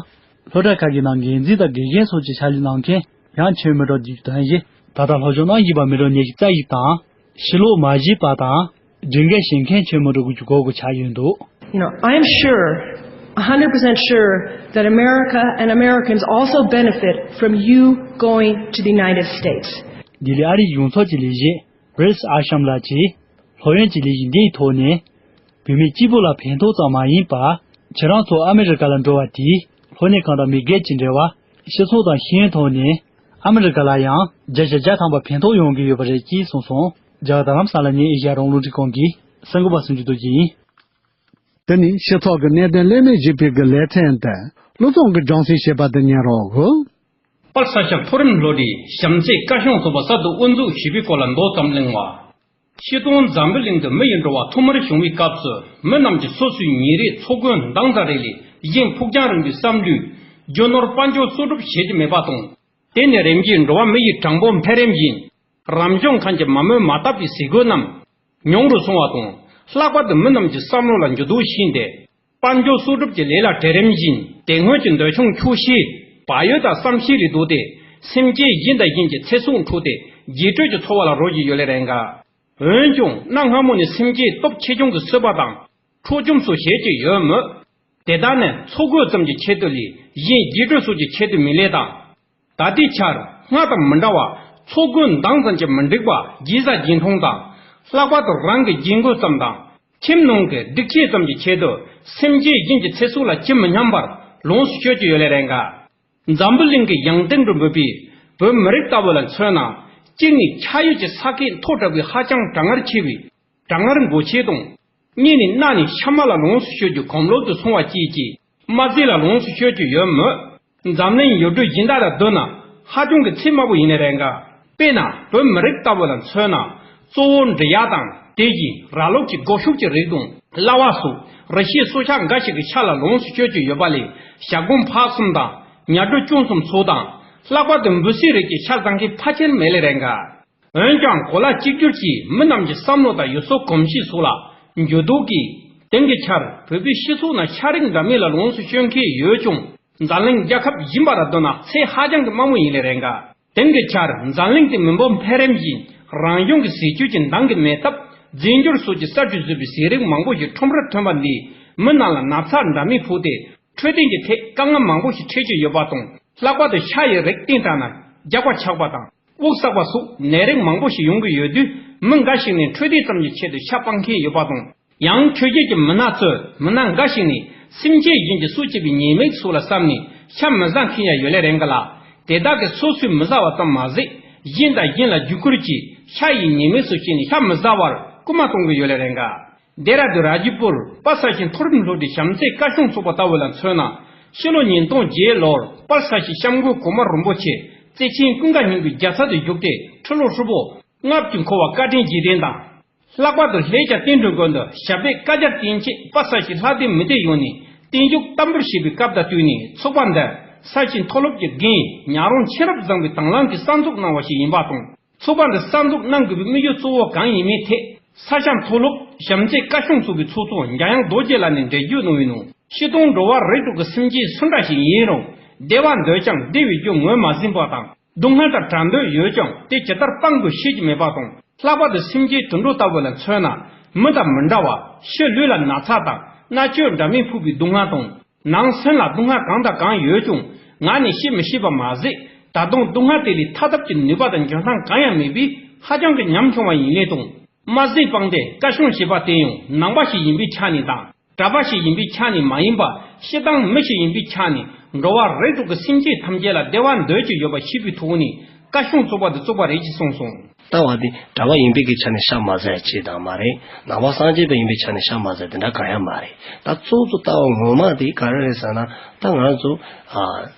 སློབ་གྲྭ་ཁག་གི་ནང་འགན་འཛིན་དང་དགེ་རྒན་སོགས་ཀྱི་ཕྱག་ལས་གནང་མཁན་ཡང་ཁྱོན་མི་གྲངས་བདུན་ཅུ་དོན་བཞི། ད་ལྟ་སློབ་སྦྱོང་གནང་བཞིན་པ་མི་གྲངས་ཉི་ཤུ་རྩ་བཞི་དང་། ཕྱི་ལོགས་མ་གཞི་པ་དང་སྒྲིག་འགལ་བྱེད་མཁན་ཁྱོན་མི་གྲངས་དགུ་བཅུ་གོ་དགུ་ཆགས་ཡོད་འདུག You know, I am sure one hundred percent sure that America and Americans also benefit from you going to the United States. ལྡི་ལི་ཨ་རིའི་གཞུང་ཚབ་ཀྱི་ལས་བྱེད་Grace Ascham ལགས་ཀྱིས། སློབ་ཡོན་གྱི་ལས་གཞི་འདིའི་ཐོག་ནས། བུད་མེད་གཅིག་པུ་ལ་ཕན་ཐོགས་ཙམ་མ་ཡིན་པར། ཁྱེད་རང་ཚོ་ཨ་མི་རི་ཀ་ལ་འགྲོ་བ་དེས། སློབ་གཉེར་ཁང་དང་མི་སྒེར་གྱི་འབྲེལ་བ། སྤྱི་ཚོགས་དང་ཤེས་ཡོན་ཐོག་ནས། ཨ་མི་རི་ཀ་ལ་ཡང་བརྒྱ་ཆ་བརྒྱ་ཐམ་པ་ཕན་ཐོགས་ཡོང་གི་ཡོད་པ་རེད་ཅེས་གསུངས་སོང་། རྒྱ་གར་རྡ་རམ་ས་ལ་ནས་ཨེ་ཤ་ཡ་རང་དབང་རླུང་འཕྲིན་ཁང་གི་གསར་འགོད་པ་སུ་འཇུ་རྡོ་རྗེ་ཡིན། དེ་ནི་ཕྱི་ཚོགས་ཀྱི་གནད་དོན་ལས་མེད་ཞུ་སྤེལ་གྱི་ལེ་ཚན་དེ། བློ་བཟང་གིས་སྦྱོང་བརྩོན་བྱས་པ་དེ་ཉན་རོགས། དཔལ་ས་སྐྱ་མཐོ་རིམ་སློབ་གྲྭའི་བྱམས་བརྩེའི་བཀའ་ཤོག་ཚོགས་པ་གསར་དུ་དབུ་འཛུགས་ཞུས་པའི་སྐོར་ལ་མདོ་ཙམ་གླེང་བ། ཕྱི་དོན་འཛམ་བུ་གླིང་དུ་མི་ཡི་འགྲོ་བ་ཐོག་མར་བྱུང་བའི་སྐབས་སུ། མི་རྣམས་ཀྱིས་སོ་སོའི་ཉིན་རེའི་འཚོ་གོས་འདང་ཙམ་རེ་ལས་གཞན་ཕུགས་རྒྱང་རིང་པོའི་བསམ་བློས་རྒྱུ་ནོར་དཔལ་འབྱོར་གསོག་སྒྲུབ་བྱེད་ཀྱི་མེད་པ་དང་། དེ་ནི་རིམ་གྱིས་འགྲོ་བ་མི་ཡི་གྲངས་འབོར་འཕེལ་རིམ་བཞིན། རང་བྱུང་ཁམས་ཀྱི་མ་རྨོས་མ་བཏབ་པའི་ཟས་གོས་རྣམས་ཉུང་རུ་སོང་བ་དང་། ལྷག་པར་དུ་མི་རྣམས་ཀྱི་བསམ་བློ་ལ་འགྱུར་ལྡོག་ཕྱིན་ཏེ། དཔལ་འབྱོར་གསོག་སྒྲུབ་ཀྱི་ལས་ལ་བྲེལ་རིམ་བཞིན། དེ་སྔོན་གྱི་འདོད་ཆུང་ཆོག་ཤེས། བག་ཡོད་དང་བསམ་ཤེས་ལས་ལྡོག་སྟེ། སེམས་ཅན་གཞན་དང་གཞན་གྱི་ཚེ་སྲོག་འཕྲོག་སྟེ། རྒྱས་སྤྲོས་ཀྱི་འཚོ་བ་ལ་རོལ་བཞིན་ཡོད་ལེ་རེད་འགའ། འོན་ཀྱང་གནའ་སྔ་མོ་ནས་སེམས་ཅན་སྟོབས་ཆེ་ཆུང་གིས་གསོད་པ་དང་། འཕྲོག་བཅོམ་སོགས་བྱེད་ཀྱི་ཡོད་མོད། དེ་དག་ནི་འཚོ་གོས་ཙམ་གྱི་ཆེད་དུ་ལས་གཞན་རྒྱས་སྤྲོས་སོགས་ཀྱི་ཆེད་དུ་མིན་ལེ་དང་། ད་ལྟའི་ཆར་སྔར་དང་མི་འདྲ་བར་འཚོ་གོས་འདང་ཙམ་གྱིས་མི་འགྲིག་པར་རྒྱས་བཟའ་རྒྱས་འཐུང་དང་། ལྷག་པར་དུ་རང་གི་རྒྱན་གོས་ཙམ་དང་། ཁྱིམ་ནང་གི་སྡིག་ཆས་ཙམ་གྱི་ཆེད་དུ་སེམས་ཅན་གཞན་གྱི་ཚེ་སྲོག་ལ་ཇི་མི་སྙམ་པར་ལོངས་སུ་སྤྱོད་ཀྱི་ཡོད་ལེ་རེད་འགའ། འཛམ་བུ་གླིང་གི་ཡང་སྟེང་དུ་འབོད་པའི་བོད་མི་རིགས་ལྟ་བུ་ལ་མཚོན་ན། གཅིག་ནི་ཆ་ཡོད་ཀྱི་ས་ཁད་མཐོ་དྲགས་པའི་ཧ་ཅང་གྲང་ངར་ཆེ་བའི་གྲང་ངར་འགོག་ཆེད་དང་། གཉིས་ནི་གནའ་ནས་ཤ་མ་ལ་ལོངས་སུ་སྤྱོད་རྒྱུ་གོམས་ལོབ་ཏུ་སོང་བ་བཅས་ཀྱིས་དམར་ཟས་ལ་ལོངས་སུ་སྤྱོད་ཀྱི་ཡོད་མོད། འཛམ་གླིང་ཡུལ་གྲུ་གཞན་དག་དང་བསྡུར་ན་ཧ་ཅང་གི་ཚད་དམའ་པོ་ཡིན་ནི་རེད་འགའ། དཔེར་ན་བོད་མི་རིགས་ལྟ་བུ་ལ་མཚོན་ན། གཙོ་བོ་འབྲི་གཡག་དང་དེ་བཞིན་ར་ལུག་གི་སྒོ་ཕྱུགས་ཀྱི་རིགས་དང་གླ་བ་སོགས་རི་སྐྱེས་སྲོག་ཆགས་འགའ་ཞིག་གི་ཤ་ལ་ལོངས་སུ་སྤྱོད་ཀྱི་ཡོད་པ་ལས། བྱ་སྒོང་ཕག་གསུམ་དང་ཉ་སྦྲུལ་ཅུང་གསུམ་སོགས་དང་། ལྷག་པར་དུ་འབུ་སྲིན་རིགས་ཀྱི་ཤ་བཟའ་མཁན་ཕལ་ཆེར་མེད་ལེ་རེད་འགའ། འོན་ཀྱང་གོ་ལ་གཅིག་གྱུར་གྱིས་མི་རྣམས་ཀྱི་བསམ་བློ་དང་ཡུལ་སྲོལ་གོམས་གཤིས་སོགས་ལ་འགྱུར་ལྡོག་གིས། དེང་གི་ཆར་བོད་པའི་སྤྱི་ཚོགས་ནང་ཤ་རིགས་འདྲ་མིན་ལ་ལོངས་སུ་སྤྱོད་མཁན་ཡོད་ཀྱང་། འཛམ་གླིང་རྒྱལ་ཁབ་གཞན་པ་དང་བསྡུར་ན་ཚད་ཧ་ཅང་གི་དམའ་མོ་ཡིན་ལེ་རེད་འགའ། དེང་གི་ཆར་འཛམ་གླིང་གི་མི་འབོར་འཕེལ་རིམ་བཞིན་རང་བྱུང་གི་ཟས་བཅུད་ཀྱི་འདང་གི་མེད་སྟབས། རྫས་འགྱུར་སོགས་ཀྱི་གསར་བཅོས་བཟོས་པའི་ཟས་རིགས་མང་པོ་ཞིག་ཁྲོམ་རར་ཐོན་པ་འདིས་མི་རྣམས་ལ་ན་ཚ་འདྲ་མིན་ཕོག་སྟེ། འཕྲོད་བསྟེན་གྱི་ཐད་དཀའ་ངལ་མང་པོ་ཞིག་འཕྲད་ཀྱི་ཡོད་པ་དང་། ལྷག་པར་དུ་ཤ་ཡི་རིགས་བསྟེན་དྲགས་ན་རྒྱགས་པ་ཆགས་པ་དང་། དབུགས་བསགས་པ་སོགས་ནད་རིགས་མང་པོ་ཞིག་ཡོང་གི་ཡོད་དུས། མི་འགའ་ཞིག་ནི་འཕྲོད་བསྟེན་ཙམ་གྱི་ཆེད་དུ་ཤ་སྤང་མཁན་ཡོད་པ་དང་། ཡང་ཆོས་བརྒྱུད་ཀྱི་མི་སྣ་ཚོས་མི་སྣ་འགའ་ཞིག་ནི་སེམས་ཅན་གཞན་གྱི་སྲོག་བཅད་པའི་ཉེས་དམིགས་སོགས་ལ་བསམ་ནས་ཤ་མི་ཟ་མཁན་ཡང་ཡོད་ལེ་རེད་འགའ་ལ། དེ་དག་གིས་སོ་སོས་མི་ཟ་བ་ཙམ་མ་ཟད། གཞན་དང་གཞན་ལ་རྒྱུ་སྐུར་གྱིས་ཤ་ཡི་ཉེས་དམིགས་སུ་བྱས་ནས་ཤ་མི་ཟ་བར་སྐུལ་མ་གཏོང་གི་ཡོད་ལེ་རེད་འགའ། ལྡེ་ར་ལྡུན་ར་ཇི་པུར་དཔལ་ས་ཞིང་མཐོ་རིམ་སློབ་གྲྭའི་བྱམས་བརྩེའི་བཀའ་ཤོག་ཚོགས་པ་ལྟ་བུ་ལ་མཚོན་ན། ཕྱི་ལོ་ཉིས་སྟོང་བརྒྱད་ལོར་དཔལ་ས་ཞིང་སྐྱབས་མགོན་གོང་མ་རིན་པོ་ཆེ་བརྩེ་ཆེན་ཀུན་དགའ་སྙིང་པོའི་རྒྱལ་ཚབ་ཏུ་བཞུགས་ཏེ། ཁྲི་ལོ་ཧྲིལ་པོ་ལྔ་བཅུ་འཁོར་བ་བཀའ་དྲིན་རྗེས་དྲན་དང་། ལྷག་པར་དུ་ལྷའི་བྱ་བརྟན་སྒྲོལ་དགོན་དུ་ཞབས་པད་བསྐལ་བརྒྱར་བརྟན་ཆེད་དཔལ་ས་ཞིང་ལྷ་སྡེ་མི་སྡེ་ཡོངས་ནས་བརྟན་བཞུགས་བསྟར་འབུལ་བྱས་པའི་སྐབས་དང་བསྟུན་ནས། ཚོགས་པ་འདིར་ས་ཞིང་མཐོ་སློབ་ཀྱི་རྒན་ཉག་རོང་མཁྱེན་རབ་བཟང་པོས་དང་བླངས་ཀྱིས་གསར་འཛུགས་གནང་བ་ཞིག་ཡིན་པ་དང་། ཚོགས་པ་འདི་གསར་འཛུགས་གནང་དགོས་པའི་དམིགས་ཡུལ་གཙོ་བོ་གང་ཡིན་མིན་ཐད། ས་སྐྱ་མཐོ་སློབ་བྱམས་བརྩེའི་བཀའ་ཤོག་ཚོགས་པའི་ཚོགས་གཙོ་འཇམ་དབྱངས་རྡོ་རྗེ་ལགས་ནས་འགྲེལ་བརྗོད་གནང་བའི་ནང་། སྤྱིར་བཏང་འགྲོ་བ་རིགས་དྲུག་གི་སེམས་ཅན་སུ་འདྲ་ཞིག་ཡིན་རུང་། བདེ་བ་འདོད་ཀྱང་བདེ་བའི་རྒྱུ་ངོས་མ་ཟིན་པ་དང་། སྡུག་བསྔལ་དང་བྲལ་འདོད་ཡོད་ཀྱང་དེ་ཇི་ལྟར་སྤང་དགོས་ཤེས་ཀྱི་མེད་པ་དང་། ལྷག་པར་དུ་སེམས་ཅན་དུད་འགྲོ་ལྟ་བུ་ལ་མཚོན་ན། མི་དང་མི་འདྲ་བར་ཕྱི་ལུས་ལ་ན་ཚ་དང་མནར་གཅོད་འདྲ་མིན་ཕོག་པའི་སྡུག་བསྔལ་དང་། ནང་སེམས་ལ་སྡུག་བསྔལ་གང་དང་གང་ཡོད་ཀྱང་ངག་ནས་བཤད་མི་ཤེས་པ་མ་ཟད། ད་དུང་སྡུག་བསྔལ་དེ་ལས་ཐར་ཐབས་ཀྱི་ནུས་པ་དང་འཇོན་ཐང་གང་ཡང་མེད་པས་ཧ་ཅང་གི་ཉམ་ཆུང་བ་ཡིན་ལེ་དང་། དམར་ཟས་སྤངས་ཏེ་བཀའ་ཤོག་ཞེས་པ་དེ་ཡང་ནང་པ་ཞིག་ཡིན་པའི་ཆ་ནས་དང་། གྲྭ་པ་ཞིག་ཡིན་པའི་ཆ་ནས་མ་ཡིན་པ། སྤྱིར་བཏང་མི་ཞིག་ཡིན་པའི་ཆ་ནས་འགྲོ་བ་རིགས་དྲུག་གི་སེམས་ཅན་ཐམས་ཅད་ལ་བདེ་བ་འདོད་ཀྱི་ཡོད་པ་ཤེས་པའི་ཐོག་ནས་བཀའ་ཤོག་ཚོགས་པ་དེ་བཙུགས་པ་རེད་ཅེས་གསུངས་སོང་། ལྟ་བ་འདི་གྲྭ་པ་ཡིན་པའི་གི་ཆ་ནས་ཤ་མ་ཟ་ཡ་ཅིག་དང་མ་རེད། ནང་པ་སངས་རྒྱས་པ་ཡིན་པའི་ཆ་ནས་ཤ་མ་ཟ་དེ་འདྲ་གང་ཡང་མ་རེད། ད་གཙོ་བོ་ལྟ་བ་ངོ་མ་དེ་ག་རེ་རེད་ཟེར་ན། ད་ང་ཚོ་ཨ་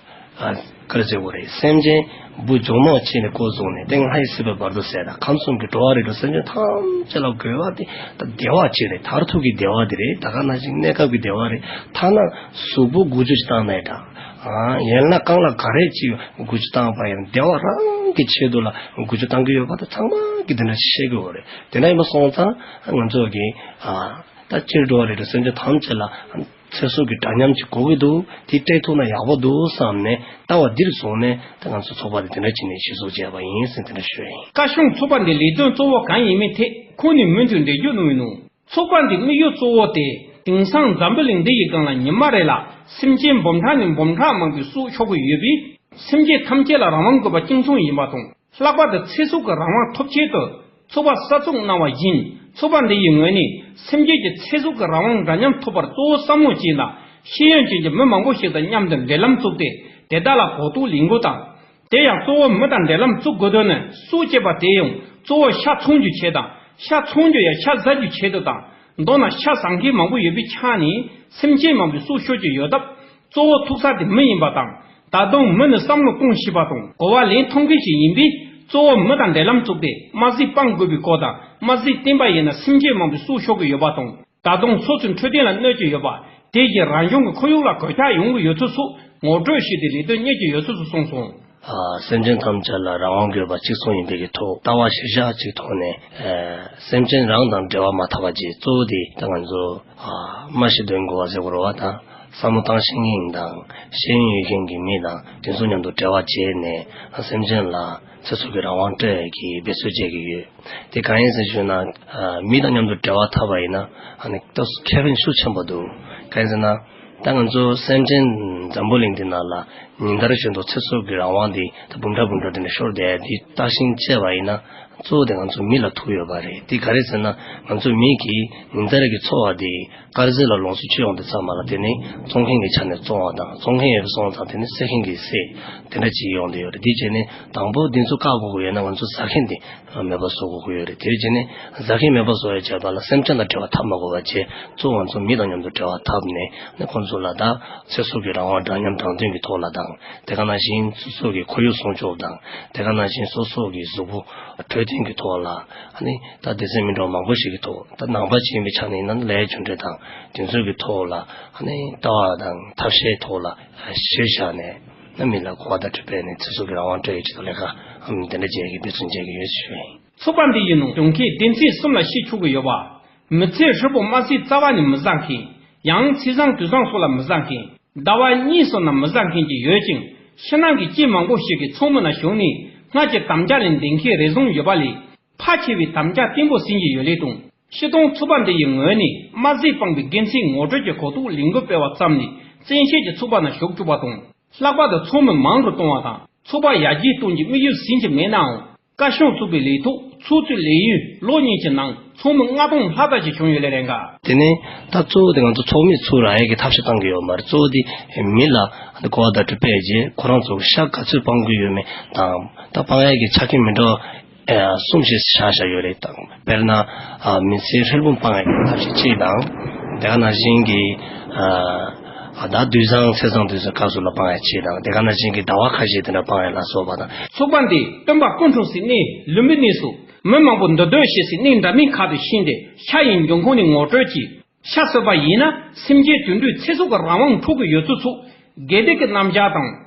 ཨ་ག་རེ་ཟེར་དགོས་རེད། སེམས་ཅན་བུ་འཇོམས་མ་བྱས་ནས་འགོ་བཟུང་ནས་དེ་ལྷ་ཡི་སྲིད་པའི་བར་དུ་ཟེར་དང་། ཁམས་གསུམ་གྱི་འགྲོ་བ་རིགས་དྲུག་སེམས་ཅན་ཐམས་ཅད་ལ་དགོས་པ་དེ་ད་བདེ་བ་ཅིག་རེད། མཐར་ཐུག་གི་བདེ་བ་དེ་རེད། ད་ག་ནང་བཞིན་གནས་སྐབས་ཀྱི་བདེ་བ་རེད། ཐ་ན་གཟུགས་པོ་འགུལ་སྐྱོད་ཅིག་བཏང་ནའི་འདྲ། ཨ་ཡན་ལག་རྐང་ལག་ག་རེ་ཅིག་འགུལ་སྐྱོད་བཏང་བ་ཡང་བདེ་བ་རང་གི་ཆེད་དུ་ལ་འགུལ་སྐྱོད་བཏང་གི་ཡོད་པ་དེ་ཚང་མ་གིས་དེ་འདྲ་ཤེས་དགོས་པ་རེད། དེ་འདྲ་ཡིན་པ་སོང་ཙང་ང་ཚོ་གིས་ཨ་ད་སྤྱིར་འགྲོ་བ་རིགས་དྲུག་སེམས་ཅན་ཐམས་ཅད་ལ་ཚེ་སྲོག་གི་འདྲ་མཉམ་ཅིག་དགོས་ཀྱི་འདུག་དེ་སྤྲད་ཐུབ་ན་ཡག་པོ་འདུག་བསམ་ནས་ལྟ་བ་འདིར་བཟུང་ནས་ད་ང་ཚོ་ཚོགས་པ་དེ་དེ་འདྲ་བྱས་ནས་གཞི་བཙུགས་བྱས་པ་ཡིན་ཟེར་དེ་འདྲ་ཞུ་ཡ་ཡིན། བཀའ་ཤོག་ཚོགས་པ་འདི་ལས་དོན་གཙོ་བོ་གང་ཡིན་མིན་ཐད་ཁོང་ནས་མུ་མཐུད་འགྲེལ་བརྗོད་གནང་བའི་ནང་། ཚོགས་པ་འདིའི་དམིགས་ཡུལ་གཙོ་བོ་དེ་ དེང་སང་འཛམ་བུ་གླིང་འདི་ཡི་སྒང་ལ་ཉི་མ་རེ་ལ་སེམས་ཅན་འབུམ་ཕྲག་ནས་འབུམ་ཕྲག་མང་པོའི་སྲོག་ཤོར་གྱི་ཡོད་པས། སེམས་ཅན་ཐམས་ཅད་ལ་རང་དབང་དགོས་པ་གཅིག་མཚུངས་ཡིན་པ་དང་། ལྷག་པར་དུ་ཚེ་སྲོག་གི་རང་དབང་ཐོབ་ཆེད་དུ་ཚོགས་པ་གསར་བཙུགས་གནང་བ་ཡིན། ཚོགས་པ་འདི་ཡི་ངོས་ནས་སེམས་ཅན་གྱི་ཚེ་སྲོག་གི་རང་དབང་འདྲ་མཉམ་ཐོབ་པར་གཙོ་བོ་བསམ་བློ་བསྐྱེད་དང་། ཤེས་ཡོན་ཅན་གྱི་མི་མང་པོ་ཞིག་དང་མཉམ་དུ་འབྲེལ་ལམ་བཙུགས་ཏེ། དེ་དག་ལ་གོ་རྟོགས་ལེན་དགོས་དང་། དེ་ཡང་གཙོ་བོ་མི་དང་འབྲེལ་ལམ་བཙུགས་དགོས་དོན་ནི། སྲོག་བཅད་པ་དེ་ཡང་གཙོ་བོ་ཤ་འཚོང་རྒྱུའི་ཆེད་དང་། ཤ་འཚོང་རྒྱུ་ཡང་ཤ་ཟ་རྒྱུའི་ཆེད་དུ་དང་། མདོར་ན་ཤ་ཟ་མཁན་མང་པོ་ཡོད་པའི་ཆ་ནས་སེམས་ཅན་མང་པོའི་སྲོག་ཤོར་གྱི་ཡོད་སྟབས། གཙོ་བོ་ཐུག་ས་དེ་མི་ཡིན་པ་དང་། ད་དུང་མི་ནི་བསམ་བློ་གཏོང་ཤེས་པ་དང་གོ་བ་ལེན་ཐུབ་མཁན་ཞིག་ཡིན་པས། གཙོ་བོ་མི་དང་འབྲེལ་ལམ་བཙུགས་ཏེ། དམར་ཟས་སྤང་དགོས་པའི་སྐོར་དང་། དམར་ཟས་བསྟེན་པ་ཡིན་ན་སེམས་ཅན་མང་པོའི་སྲོག་ཤོར་གྱི་ཡོད་པ་དང་། ད་དུང་སོ་སོའི་འཕྲོད་བསྟེན་ལ་གནོད་ཀྱི་ཡོད་པ། དེ་བཞིན་རང་བྱུང་གི་ཁོར་ཡུག་ལ་གོད་ཆག་ཡོང་གི་ཡོད་ཚུལ་སོགས་ངོ་སྤྲོད་ཞུས་ཏེ། ལས་དོན་གཉེར་གྱི་ཡོད་ཚུལ་སོགས་གསུངས་སོང་། ཨ། སེམས་ཅན་ཐམས་ཅད་ལ་རང་དབང་དགོས་པ་གཅིག་མཚུངས་ཡིན་པའི་གི་ཐོག། ལྟ་བ་གཞིར་བཞག་ཅིག་ཐོག་ནས། ཨ། སེམས་ཅན་རང་དང་འབྲེལ་བ་མ་འཐབ་པ་བཅས་གཙོ་བོ་དེ་ད་ང་ཚོ། ཨ། སྨྲ་ཤེས་འདོན་གོ་བ་ཟེར་དགོས་རེད་བ་དང་། བསམ་བློ་བཏང་ཤེས་མཁན་དང་ཤེས་ཡོན་ཡོད་མཁན་གྱི་མི་དང་དེ་ཚོ་མཉམ་དུ་འབྲེལ་བ་བྱས་ནས། ཨ། སེམས་ཅན་ལ་ཚེ་སྲོག་གི་རང་དབང་སྤྲོད་ཡས་ཀྱི་འབད་རྩོལ་བྱེད་ཀྱི་ཡོད། དེ་གང་ཡིན་ཟེར་ཞུས་ན། ཨ། མི་དང་མཉམ་དུ་འབྲེལ་བ་འཐབ་པ་ཡིན་ན། ཨ་ནི་ཏོག་ཙམ་ཁེ་ཕན་ཤུགས་ཆེན་པོ་འདུག། གང་ཡིན་ཟེར་ན། ད་ང་ཚོ་སེམས་ཅན་འཛམ་བུ་གླིང་འདི་ནང་ལ་ཉིན་ལྟར་བཞིན་དུ་ཚེ་སྲོག་གི་རང་དབང་འདི་ད་འབུམ་ཕྲག་འབུམ་ཕྲག་དེ་འདྲ་ཤོར་བསྡད་ཡ་འདི་བརྟག་ཞིབ་བྱས་པ་ཡིན་ན། གཙོ་བོ་དེ་ང་ཚོ་མི་ལ་ཐུག་ཡོད་པ་རེད། དེ་ག་རེ་ཟེར་ན། ང་ཚོ་མི་གིས་ཉིན་ལྟར་གྱི་འཚོ་བ་འདི་དཀར་ཟས་ལ་ལོངས་སུ་སྤྱོད་ཡོང་དུས་ཙམ་པ་ལ། དེ་ནི་བཙོང་མཁན་གྱི་ཆ་ནས་བཙོང་བ་དང་། བཙོང་མཁན་ཡོད་པ་སོང་ཙང་དེ་ནི་བསད་མཁན་གྱིས་བསད། དེ་འདྲ་བྱེད་ཡོང་བསྡད་ཡོད་རེད། དེ་བྱས་ནས་དང་པོ་འདི་ཚོ་བཀག་དགོས་ཀྱི་ཡོད་ན། ང་ཚོ་ཟ་མཁན་དེ་མེད་པ་བཟོ་དགོས་ཀྱི་ཡོད་རེད། དེ་བྱས་ནས་ཟ་མཁན་མེད་པ་བཟོ་ཡ་བྱས་པ་ལ་སེམས་ཅན་དང་འབྲེལ་བ་འཐབ་མ་དགོས་པ་བྱས། གཙོ་བོ་ང་ཚོ་མི་དང་མཉམ་དུ་འབྲེལ་བ་འཐབ་ནས། ནས་ཁོང་ཚོ་ལ་ད་ཚེ་སྲོག་གི་རང་དབང་འདྲ་མཉམ་དྲང་དོན་གྱི་ཐོག་ལ་དང་། དེ་ག་ནང་བཞིན་སོ་སོ་གི་ཁོར་ཡུག་སྲུང་སྐྱོབ་དང་། དེ་ག་ནང་བཞིན་སོ་སོ་གི་གཟུགས་པོ་འཕྲོད་བསྟེན་གྱི་ཐོག་ལ། ཨ་ནི་ད་སྡེ་ཚན་མི་འདྲ་བ་མང་པོ་ཞིག་གི་ཐོག། ད་ནང་པ་ཅིག་ཡིན་པའི་ཆ་ནས་ཡིན་ན། ལས་རྒྱུ་འབྲས་དང་དེ་ཚོའི་གི་ཐོག་ལ། ཨ་ནི་ལྟ་བ་དང་ཐབས་ཤེས་ཐོག་ལ་གཞིར་བཞག་ནས། ཨ། མི་ལ་གོ་བ་བརྡ་སྤྲོད་སྤེལ་ནས་ཚེ་སྲོག་གི་རང་དབང་སྤྲོད་ཡའི་ཆེད་དུ་ལས་ཀ། ཨ། དེ་འདྲ་བྱེད་ཡ་གི་འབད་བརྩོན་བྱེད་ཀྱི་ཡོད་ཞུ་ཡིན། ཚོགས་པ་འདི་ཡི་ནང་གྱོང་གུན་སྡེ་ཚན་གསུམ་ལ་ཕྱེ་ཆོག་གི་ཡོད་པ། མི་ཚེ་ཧྲིལ་པོ་དམར་ཟས་རྩ་བ་ནས་མི་ཟ་མཁན། ཡང་ཚེས་བཟང་དུས་བཟང་སོགས་ལ་མི་ཟ་མཁན། ཟླ་བ་གཉིས་སོགས་ན་མི་ཟ་མཁན་བཅས་ཡོད་ཅིང་། ཕྱི་ནང་གི་སྤྱི་མང་པོ་ཞིག་གིས་ཚོགས་མི་ནང་ཞུགས་ནས་སྔར་གྱི་དམ་བཅའ་ལས་འདས་མཁན་རེ་ཟུང་ཡོད་པ་ལས། ཕལ་ཆེ་བས་དམ་བཅའ་བརྟན་པོ་ཟིན་གྱི་ཡོད་ལེ་དང་། སྤྱིར་བཏང་ཚོགས་པ་འདི་ཡི་ངོས་ནས་དམར་ཟས་སྤངས་པའི་དགེ་མཚན་ངོ་སྤྲོད་ཀྱི་གོ་རྟོགས་ལས་འགུལ་སྤེལ་བ་ཙམ་ལས། བཙན་ཤེད་ཀྱིས་ཚོགས་པ་ནང་ཞུགས་བཅུག་པ་དང་། ལྷག་པར་དུ་ཚོགས་མི་མང་རུ་གཏོང་བ་དང་། ཚོགས་པ་ཡར་རྒྱས་གཏོང་རྒྱུའི་དམིགས་ཡུལ་ཟིན་གྱི་མེད་ནའང་། བཀའ་ཤག་བཙུགས་པའི་ལས་ཐོག་ཚོགས་གཙོའི་ལས་ཡུན་ལོ་གཉིས་ཀྱི་ནང་ཚོགས་མི་ལྔ་སྟོང་ལྷག་ཙམ་ཞིག་བྱུང་ཡོད་ལེ་རེད་འགའ། དེ་ནས་ད་གཙོ་བོ་དེ་ང་ཚོ་ཚོགས་མི་ཚུར་རག་ཡས་ཀྱི་ཐབས་ཤེས་བཏང་གི་ཡོད་མ་རེད། གཙོ་བོ་དེ་མི་ལ་གོ་བ་བརྡ་སྤྲོད་སྤེལ་རྗེས། ཁོ་རང་ཚོ་ཤ་ག་ཚོད་སྤང་དགོས་ཡོད་མེད་དང་། ད་སྤང་ཡས་ཀྱི་ཆ་རྐྱེན་མི་འདྲ་བ་ཨ། གསུམ་ཞིག་བཞག་བཞག་ཡོད་རེད། དང་། དཔེར་ན། ཨ། མི་ཚེ་ཧྲིལ་པོ་སྤང་ཡས་ཀྱི་ཐབས་ཤེས་གཅིག་དང་། དེ་ག་ནང་བཞིན་གྱི། ཨ། ཨ། ད་དུས་བཟང་ཚེས་བཟང་དུས་བཟང་སྐབས་སུ་ལ་སྤང་ཡས་གཅིག་དང་། དེ་ག་ནང་བཞིན་གྱི་ཟླ་བ་ཁ་ཤས་དེ་འདྲ་སྤང་ཡས་ལ་སོགས་པ་དང་། ཚོགས་པ་འདིས་སྟོན་པ་སྐུ་འཁྲུངས་སའི་གནས་ལུམ་བི་ནི་སོགས་མི་མང་པོ་འདུ་སྡོད་བྱེད་སའི་གནས་འདྲ་མིན་ཁག་ཏུ་ཕྱིན་ཏེ། ཤ་ཡི་འབྱུང་ཁུངས་ནས་ངོ་སྤྲོད་ཀྱིས། ཤ་ཟོས་པ་ཡིན་ན་སེམས་ཅན་དུད་འགྲོའི་ཚེ་སྲོག་གི་རང་དབང་འཕྲོག་གི་ཡོད་ཚུལ་སོགས་དགེ་སྡིག་གི་རྣམ་གཞག་དང་།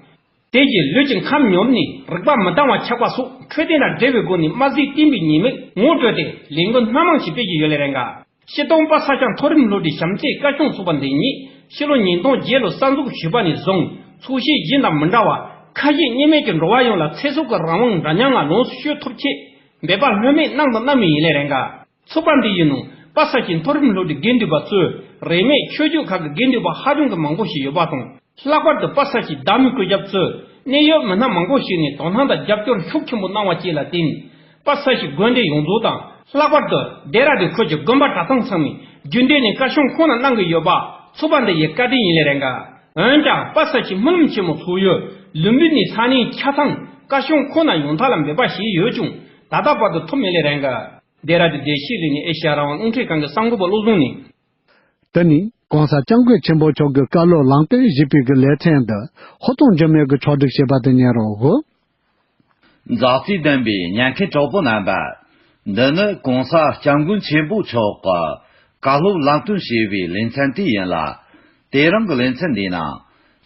དེ་རྗེས་ལུས་ཀྱི་ཁམས་ཉོབ་ནས་རིག་པ་མི་འདང་བ་ཆགས་པ་སོགས་འཕྲོད་བསྟེན་དང་འབྲེལ་བའི་སྒོ་ནས་དམར་ཟས་བསྟེན་པའི་ཉེས་དམིགས་ངོ་སྤྲོད་དེ་ལས་འགུལ་སྣ་མང་ཞིག་སྤེལ་གྱི་ཡོད་ལེ་རེད་འགའ། སྤྱིར་བཏང་པ་སངས་ཞང་མཐོ་རིམ་སློབ་གྲྭའི་བྱམས་བརྩེའི་བཀའ་སྐྱོང་ཚོགས་པ་འདི་ཉིད་ཕྱི་ལོ་ཉིས་སྟོང་བརྒྱད་ལོ་གསར་འཛུགས་ཞུས་པ་ནས་བཟུང་། ཚོགས་གཞི་གཞན་དང་མི་འདྲ་བར་ཁ་ཞེ་གཉིས་མེད་ཀྱིས་འགྲོ་བ་ཡོངས་ལ་ཚེ་སྲོག་གི་རང་དབང་འདྲ་མཉམ་ལ་ལོངས་སུ་སྤྱོད་ཐུབ་ཆེད་འབད་པ་ལྷོད་མེད་གནང་དང་གནང་མུས་ཡིན་ལེ་རེད་འགའ། ཚོགས་པ་འདི་ཡི་ནང་པ་སངས་ཞིང་མཐོ་རིམ་སློབ་གྲྭའི་དགེ་འདུན་པ་གཙོས་རིས་མེད་ཆོས་བརྒྱུད་ཁག་གི་དགེ་འདུན་པ་ཧ་ཅང་གི་མང་པོ་ཞིག་ཡོད་པ་དང་། ལྷག་པར་དུ་པ་སངས་ཞིང་བདག་མོའི་སྐུ་ཞབས་གཙོས་གནད་ཡོད་མི་སྣ་མང་པོ་ཞིག་ནས་དོ་སྣང་དང་རྒྱབ་སྐྱོར་ཤུགས་ཆེན་པོ་གནང་བ་བཅས་ལ་བརྟེན། པ་སངས་ཞིང་དགོན་སྡེ་ཡོངས་རྫོགས་དང་། ལྷག་པར་དུ་ལྡེ་ར་ལྡུན་ཁུལ་གྱི་དགོན་པ་གྲྭ་ཚང་ཚང་མས་རྒྱུན་ལྡན་ནས་བཀའ་ཤག་ཁོངས་ནང་གནང་གི་ཡོད་པ་ཚོགས་པ་འདི་ཡི་བཀའ་དྲིན་ཡིན་ལེ་རེད་འགའ། འོན་ཀྱང་པ་སངས་ཞིང་སྨོན་ལམ་ཆེན་མོ་ཚོགས་ཡུལ་ལུམ་བི་ནིའི་ས་གནས་ཆ་ཚང་བཀའ་ཤག་ཁོངས་ནང་ཡོང་ཐབས་ལ་འབད་པ་བྱས་ཡོད་ཀྱང་། ད་ལྟ་བར་དུ་ཐུབ་མེད་ལེ་རེད་འགའ། ལྡེ་ར་ལྡུན་བདེ་སྐྱིད་གླིང་ནས་ཨེ་ཤེ་ཡ་རང་དབང་རླུང་འཕྲིན་ཁང་གི་གསར་འགོད་པ་བློ་བཟང་ནས། དེ་ནི་༸གོང་ས་༸སྐྱབས་མགོན་ཆེན་པོ་མཆོག་གི་བཀའ་སློབ་ལམ་སྟོན་ཞེས་པའི་གི་ལེ་ཚན་འདི་ཧོ་ཏོང་འཇིགས་མེད་ཀྱིས་ཕྱོགས་སྒྲིག་བྱས་པ་དེ་ཉན་རོགས། མཛའ་བརྩེ་ལྡན་པའི་ཉན་མཁན་གྲོགས་པོ་རྣམ་པ། འདི་ནི་༸གོང་ས་༸སྐྱབས་མགོན་ཆེན་པོ་མཆོག་གི་བཀའ་སློབ་ལམ་སྟོན་ཞེས་པའི་ལེ་ཚན་དེ་ཡིན་ལ། དེ་རིང་གི་ལེ་ཚན་འདིའི་ནང་།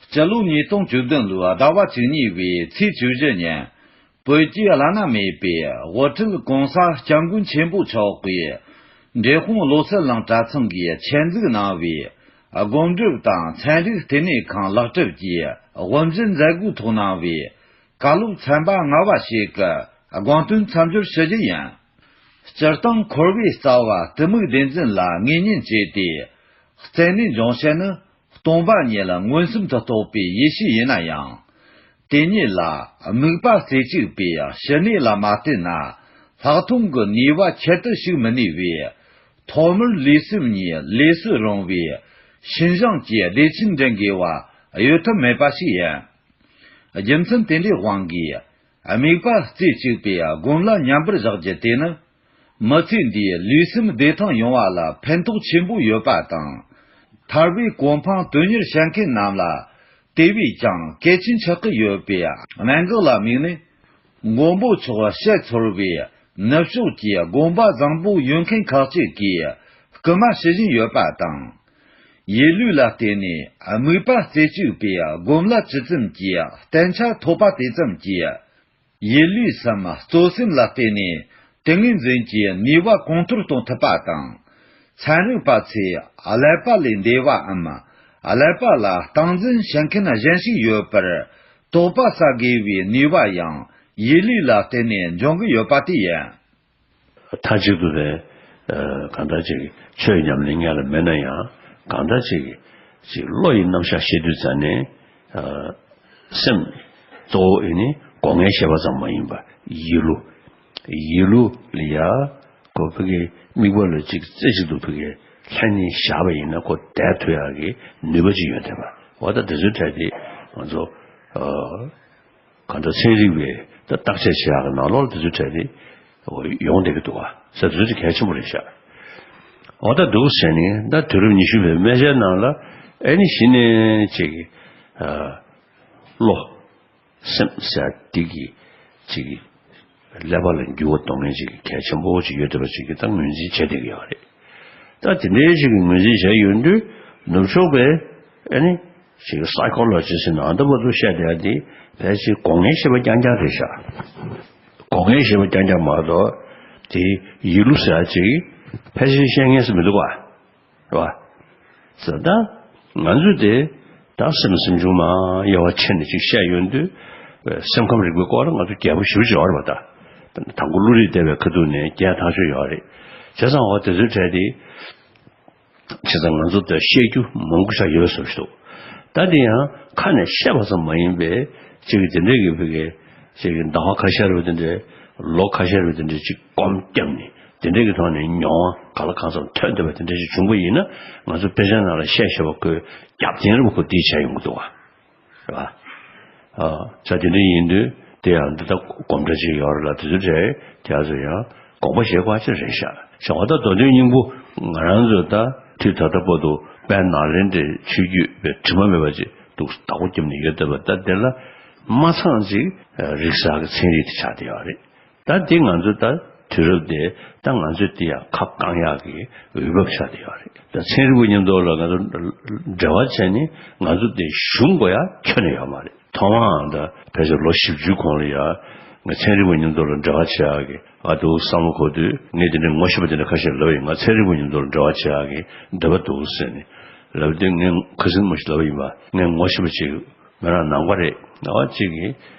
སྤྱི་ལོ་ཉིས་སྟོང་བཅུ་བདུན་ལོའི་ཟླ་བ་བཅུ་གཉིས་པའི་ཚེས་བཅུ་བཞི་ཉིན། བོད་ཀྱི་བླ་ན་མེད་པའི་དབུ་ཁྲིད་༸གོང་ས་༸སྐྱབས་མགོན་ཆེན་པོ་མཆོག་གིས། འབྲས་སྤུངས་བློ་གསལ་གླིང་གྲྭ་ཚང་གིས་ཆེད་འཛུགས་གནང་བའི་སྒོམ་སྒྲུབ་དང་ཚན་རིག་ལྟེ་གནས་ཁང་ལེགས་གྲུབ་ཀྱིས་དབུ་འབྱེད་མཛད་སྒོའི་ཐོག་གནང་བའི་བཀའ་སློབ་ཚན་པ་ལྔ་པ་ཞིག་གི་དགོངས་དོན་མཚམས་སྦྱོར་ཞུ་རྒྱུ་ཡིན། སྤྱིར་བཏང་འཁོར་བའི་རྩ་བ་གཏི་མུག་བདེན་འཛིན་ལ་ངེས་གཉེན་བྱས་ཏེ། རྩད་ནས་འབྱུང་བྱ་ནི་སྟོང་པ་ཉིད་མངོན་སུམ་དུ་རྟོགས་པའི་ཡེ་ཤེས་ཡིན་ན་ཡང་། དེ་ཉིད་ལ་དམིགས་པ་རྩེ་གཅིག་པའི་ཞི་གནས་ལ་མ་བརྟེན་ན། ལྷག་མཐོང་གི་ནུས་པ་ཁྱད་དུ་ཞིག་མི་ནུས་པས། ཐོག་མར་ལུས་སེམས་གཉིས་ལས་སུ་རུང་བའི་ཤིན་སྦྱངས་ཀྱི་བདེ་ཆེན་འདྲེན་དགོས་པ་གཡོལ་ཐབས་མེད་པ་ཞིག་ཡིན། རྒྱུ་མཚན་དེ་འདྲའི་དབང་གིས། དམིགས་པ་རྩེ་གཅིག་པའི་སྒོམ་ལ་མཉམ་པར་བཞག་རྒྱུ་དེ་ནི། མི་ཚེ་འདིའི་ལུས་སེམས་བདེ་ཐང་ཡོང་བ་ལ་ཕན་ཐོགས་ཆེན་པོ་ཡོད་པ་དང་། ཐར་པའི་གོ་འཕང་དོན་གཉེར་བྱེད་མཁན་རྣམས་ལ། དེ་བས་ཀྱང་གལ་ཆེན་ཆགས་ཀྱི་ཡོད་པའི་གནད་འགག་ལ་དམིགས་ནས། མགོན་པོ་མཆོག་ཞལ་ཚོར་བའི་ནུབ་ཕྱོགས་ཀྱི་དགོན་པ་བཟང་པོ་ཡོད་མཁན་ཁག་ཅིག་གིས་སྐུལ་མ་ཞུ་བཞིན་ཡོད་པ་དང་། ཡིད་ལུས་ལ་བརྟེན་ནས་དམིགས་པ་རྩེ་གཅིག་པའི་སྒོམ་ལ་ཇི་ཙམ་གྱིས་བརྟན་ཆ་ཐོབ་པ་དེ་ཙམ་གྱིས། ཡིད་ལུས་སམ་གཙོ་སེམས་ལ་བརྟེན་ནས་ཏིང་ངེ་འཛིན་གྱི་ནུས་པ་གོང་མཐོར་གཏོང་ཐུབ་པ་དང་། ཚན་རིག་པ་ཚོས་ཀླད་པ་ལས་འདས་པའམ། ཀླད་པ་ལ་སྟངས་འཛིན་བྱེད་མཁན་གཞན་ཞིག་ཡོད་པར་དོགས་པ་ཟ་དགོས་པའི་ནུས་པ་ཡང་ཡིད་ལུས་ལ་བརྟེན་ནས་འབྱུང་གི་ཡོད་པ་དེ་ཡིན། མཐའ་གཅིག་ཏུ་རེད། ཨ། གང་ལྟར་ཅིག་ཆོས་ཉམས་ལེན་སྔོན་ལ་མེད་ན་ཡང་། གང་ལྟར་ཅིག་ཅིག་བློ་ཡི་རྣམ་གཞག་བཤད་དུས་ཙ་ནས། ཨ། སེམས་གཙོ་བོ་ཨེ་ནི་སྒོ་ལྔའི་ཤེས་པ་ཙམ་མ་ཡིན་པ། ཡིད་བློ། ཡིད་བློ་ལ་ཡ། ཁོ་ཕ་གི་དམིགས་པ་ལ་ཅིག་རྩེ་གཅིག་ཏུ་ཕ་གི་ལྷན་ནེ་བཞག་པ་ཡིན་ན་ཁོ་བསྡད་ཐུབ་ཡག་གི་ནུས་པ་ཅིག་ཡོད་བསྡད་པ། འོ་ད་དེ་ཚོའི་གྲས་དེ་ང་ཚོ། ཨ། གང་ལྟར་ཚན་རིག་པས་ད་བརྟག་དཔྱད་བྱེད་ཡག་གི་ནང་ལོགས་ལ་དེ་ཚོའི་གྲས་དེ་ཡོང་བསྡད་ཀྱི་འདུག་བ་ཟེར། དེ་ཚོ་དེ་གལ་ཆེན་པོ་རེད་ཤག་འོ་ད་འདུག་ཟེར་ནས། ད་དུས་རབས་ཉི་ཤུ་པའི་སྨན་དཔྱད་ནང་ལ་ཨེ་ནི་གཞི་ནས་ཅིག་ཨ། བློ་སེམས་ཟེར་དེ་གི་ཅིག་ཀླད་པ་ལ་འགྱུར་བ་གཏོང་མཁན་ཅིག་གལ་ཆེན་པོ་ཅིག་ཡོད་བསྡད་པ་ཅིག་གི་ད་ངོས་འཛིན་བྱས་བསྡད་ཀྱི་ཡོད་རེད། ད་དེ་འདྲའི་ཞིག་གི་ངོས་འཛིན་བྱས་ཡོང་དུས། ནུབ་ཕྱོགས་པའི་ཨ་ནི་ཞིག་སའི་ཁོ་ལོ་ཇི་སི་ཟེར་ན་ཨ་འདི་བ་ཚོ་བཤད་བསྡད་ཡ་དེ་ཕལ་ཆེར་སྒོ་ལྔའི་ཤེས་པ་རྐྱང་རྐྱང་རེད་ཤག་སྒོ་ལྔའི་ཤེས་པ་རྐྱང་རྐྱང་མ་གཏོགས་དེ་ཡིད་བློ་ཟེར་ཡ་ཅིག་ཕལ་ཆེར་བཤད་མཁན་ཞིག་མི་འདུག་ག་རེད་བ། ཟེར། ད་ང་ཚོས་དེ་ད་སེམས་སེམས་བྱུང་མ་དབྱེ་བ་ཕྱེ་ནས་ཅིག་བཤད་ཡོང་དུས། སེམས་ཁམས་རིག་པའི་སྐོར་ལ་ང་ཚོ་རྒྱས་པོ་ཞེ་པོ་ཅིག་ཡོད་རེད་པ། ད་དང་པོ་བློ་རིག་བསྡད་པའི་ཁ་ཐུག་ནས་རྒྱས་ཐག་ཆོད་ཡོད་རེད། བྱས་ཙང་འོ་དེ་ཚོའི་གྲས་དེ། བྱས་ཙང་ང་ཚོ་དེ་བཤད་རྒྱུ་མང་པོ་ཞིག་ཡོད་བཟོ་ཞིག་འདུག་ད་དེ་ཡང་ཁ་ནས་བཤད་པ་ཙམ་མ་ཡིན་པའི་ཅིག་གི་དེ་འདྲའི་གི་ཕ་གི་ཅིག་གི་ཟླ་བ་ཁ་ཤས་རེད་པ། དེ་འདྲའི་ལོ་ཁ་ཤས་རེད་པ། དེ་འདྲའི་ཅིག་སྒོམ་བརྒྱབ་ནས། དེ་འདྲའི་གི་ཐོག་ནས་མྱོང་བ་ག་ལ་གང་འཚམ་ཐོན་བསྡད་པ་དེ་འདྲ་ཞིག་བྱུང་པ་ཡིན་ན། ང་ཚོ་དཔེ་ཆ་ནང་ལ་བཤད་བཤད་པ་ཁོས་རྒྱབ་རྟེན་རེད་པ། ཁོ་འདི་བྱས་ཡོང་གི་འདུག་བ། རེད་བ། ཨ། ཆ་དེ་འདྲ་ཡིན་དུས་དེ་ཡང་འདི་ལྟ་སྒོམ་གྲྭ་ཅིག་ཡོད་རེད་ལ། དེ་ཚོ་གྲས་དེ་ཚོ་ཡང་དགོངས་པ་བཞེས་དགོས་ཅིག་རེད་ཤག་བྱས་ཙང་ད་མདོ་དོན་སྙིང་པོ་ང་རང་ཚོ་ད་དུས་ད་ལྟ་བར་དུ་དཔལ་ནཱ་ལེནྡྲའི་ཆོས་བརྒྱུད་པའི་དྲི་མ་མེད་པ་ཅིག་འདུག་བདག་པོ་བརྒྱབ་ནས་ཡོད་བསྡད་པ། ད་དེ་ལ་མ་ཚང་ཅིག་རིག་གསར་གྱི་ཚན་རིག་དེ་ཆགས་བསྡད་ཡོད་རེད། ད་འདི་ང་ཚོ་ད་དུས་རབས་དེ་ད་ང་ཚོས་འདི་ཡང་ཁ་བསྐང་ཡག་གི་འོས་བབ་ཆགས་བསྡད་ཡོད་རེད། ད་ཚན་རིག་པ་མཉམ་དུ་ལ་ང་ཚོ་འབྲེལ་བ་བྱས་ནས་ང་ཚོ་འདི་ཞུམ་དགོས་ཡ་ཁྱོན་ནས་ཡོད་མ་རེད། ཐོག་མའང་ད་ཕལ་ཆེར་ལོ་བཞི་བཅུའི་གོང་ལ་ཡ་ང་ཚན་རིག་པ་མཉམ་དུ་ལ་འབྲེལ་བ་བྱེད་ཡག་གི་ང་འདུག་བསམ་བློ་འཁོར་དུས། ངས་འདི་འདྲ་ངོ་ཤེས་པ་འདི་འདྲ་ཁ་ཤས་ལབ་ཡིན། ང་ཚན་རིག་པ་མཉམ་དུ་ལ་འབྲེལ་བ་བྱེད་ཡག་གི་འདོད་པ་འདུག་ཟེར་ནས་ལབ་དུས། ངས་ཁ་སང་མ་ཞིག་ལབ་ཡིན་པ། ངས་ངོ་ཤེས་པ་ཅིག་མི་རང་ནང་པ་རེད། ནང་པ་གཅིག་གིས་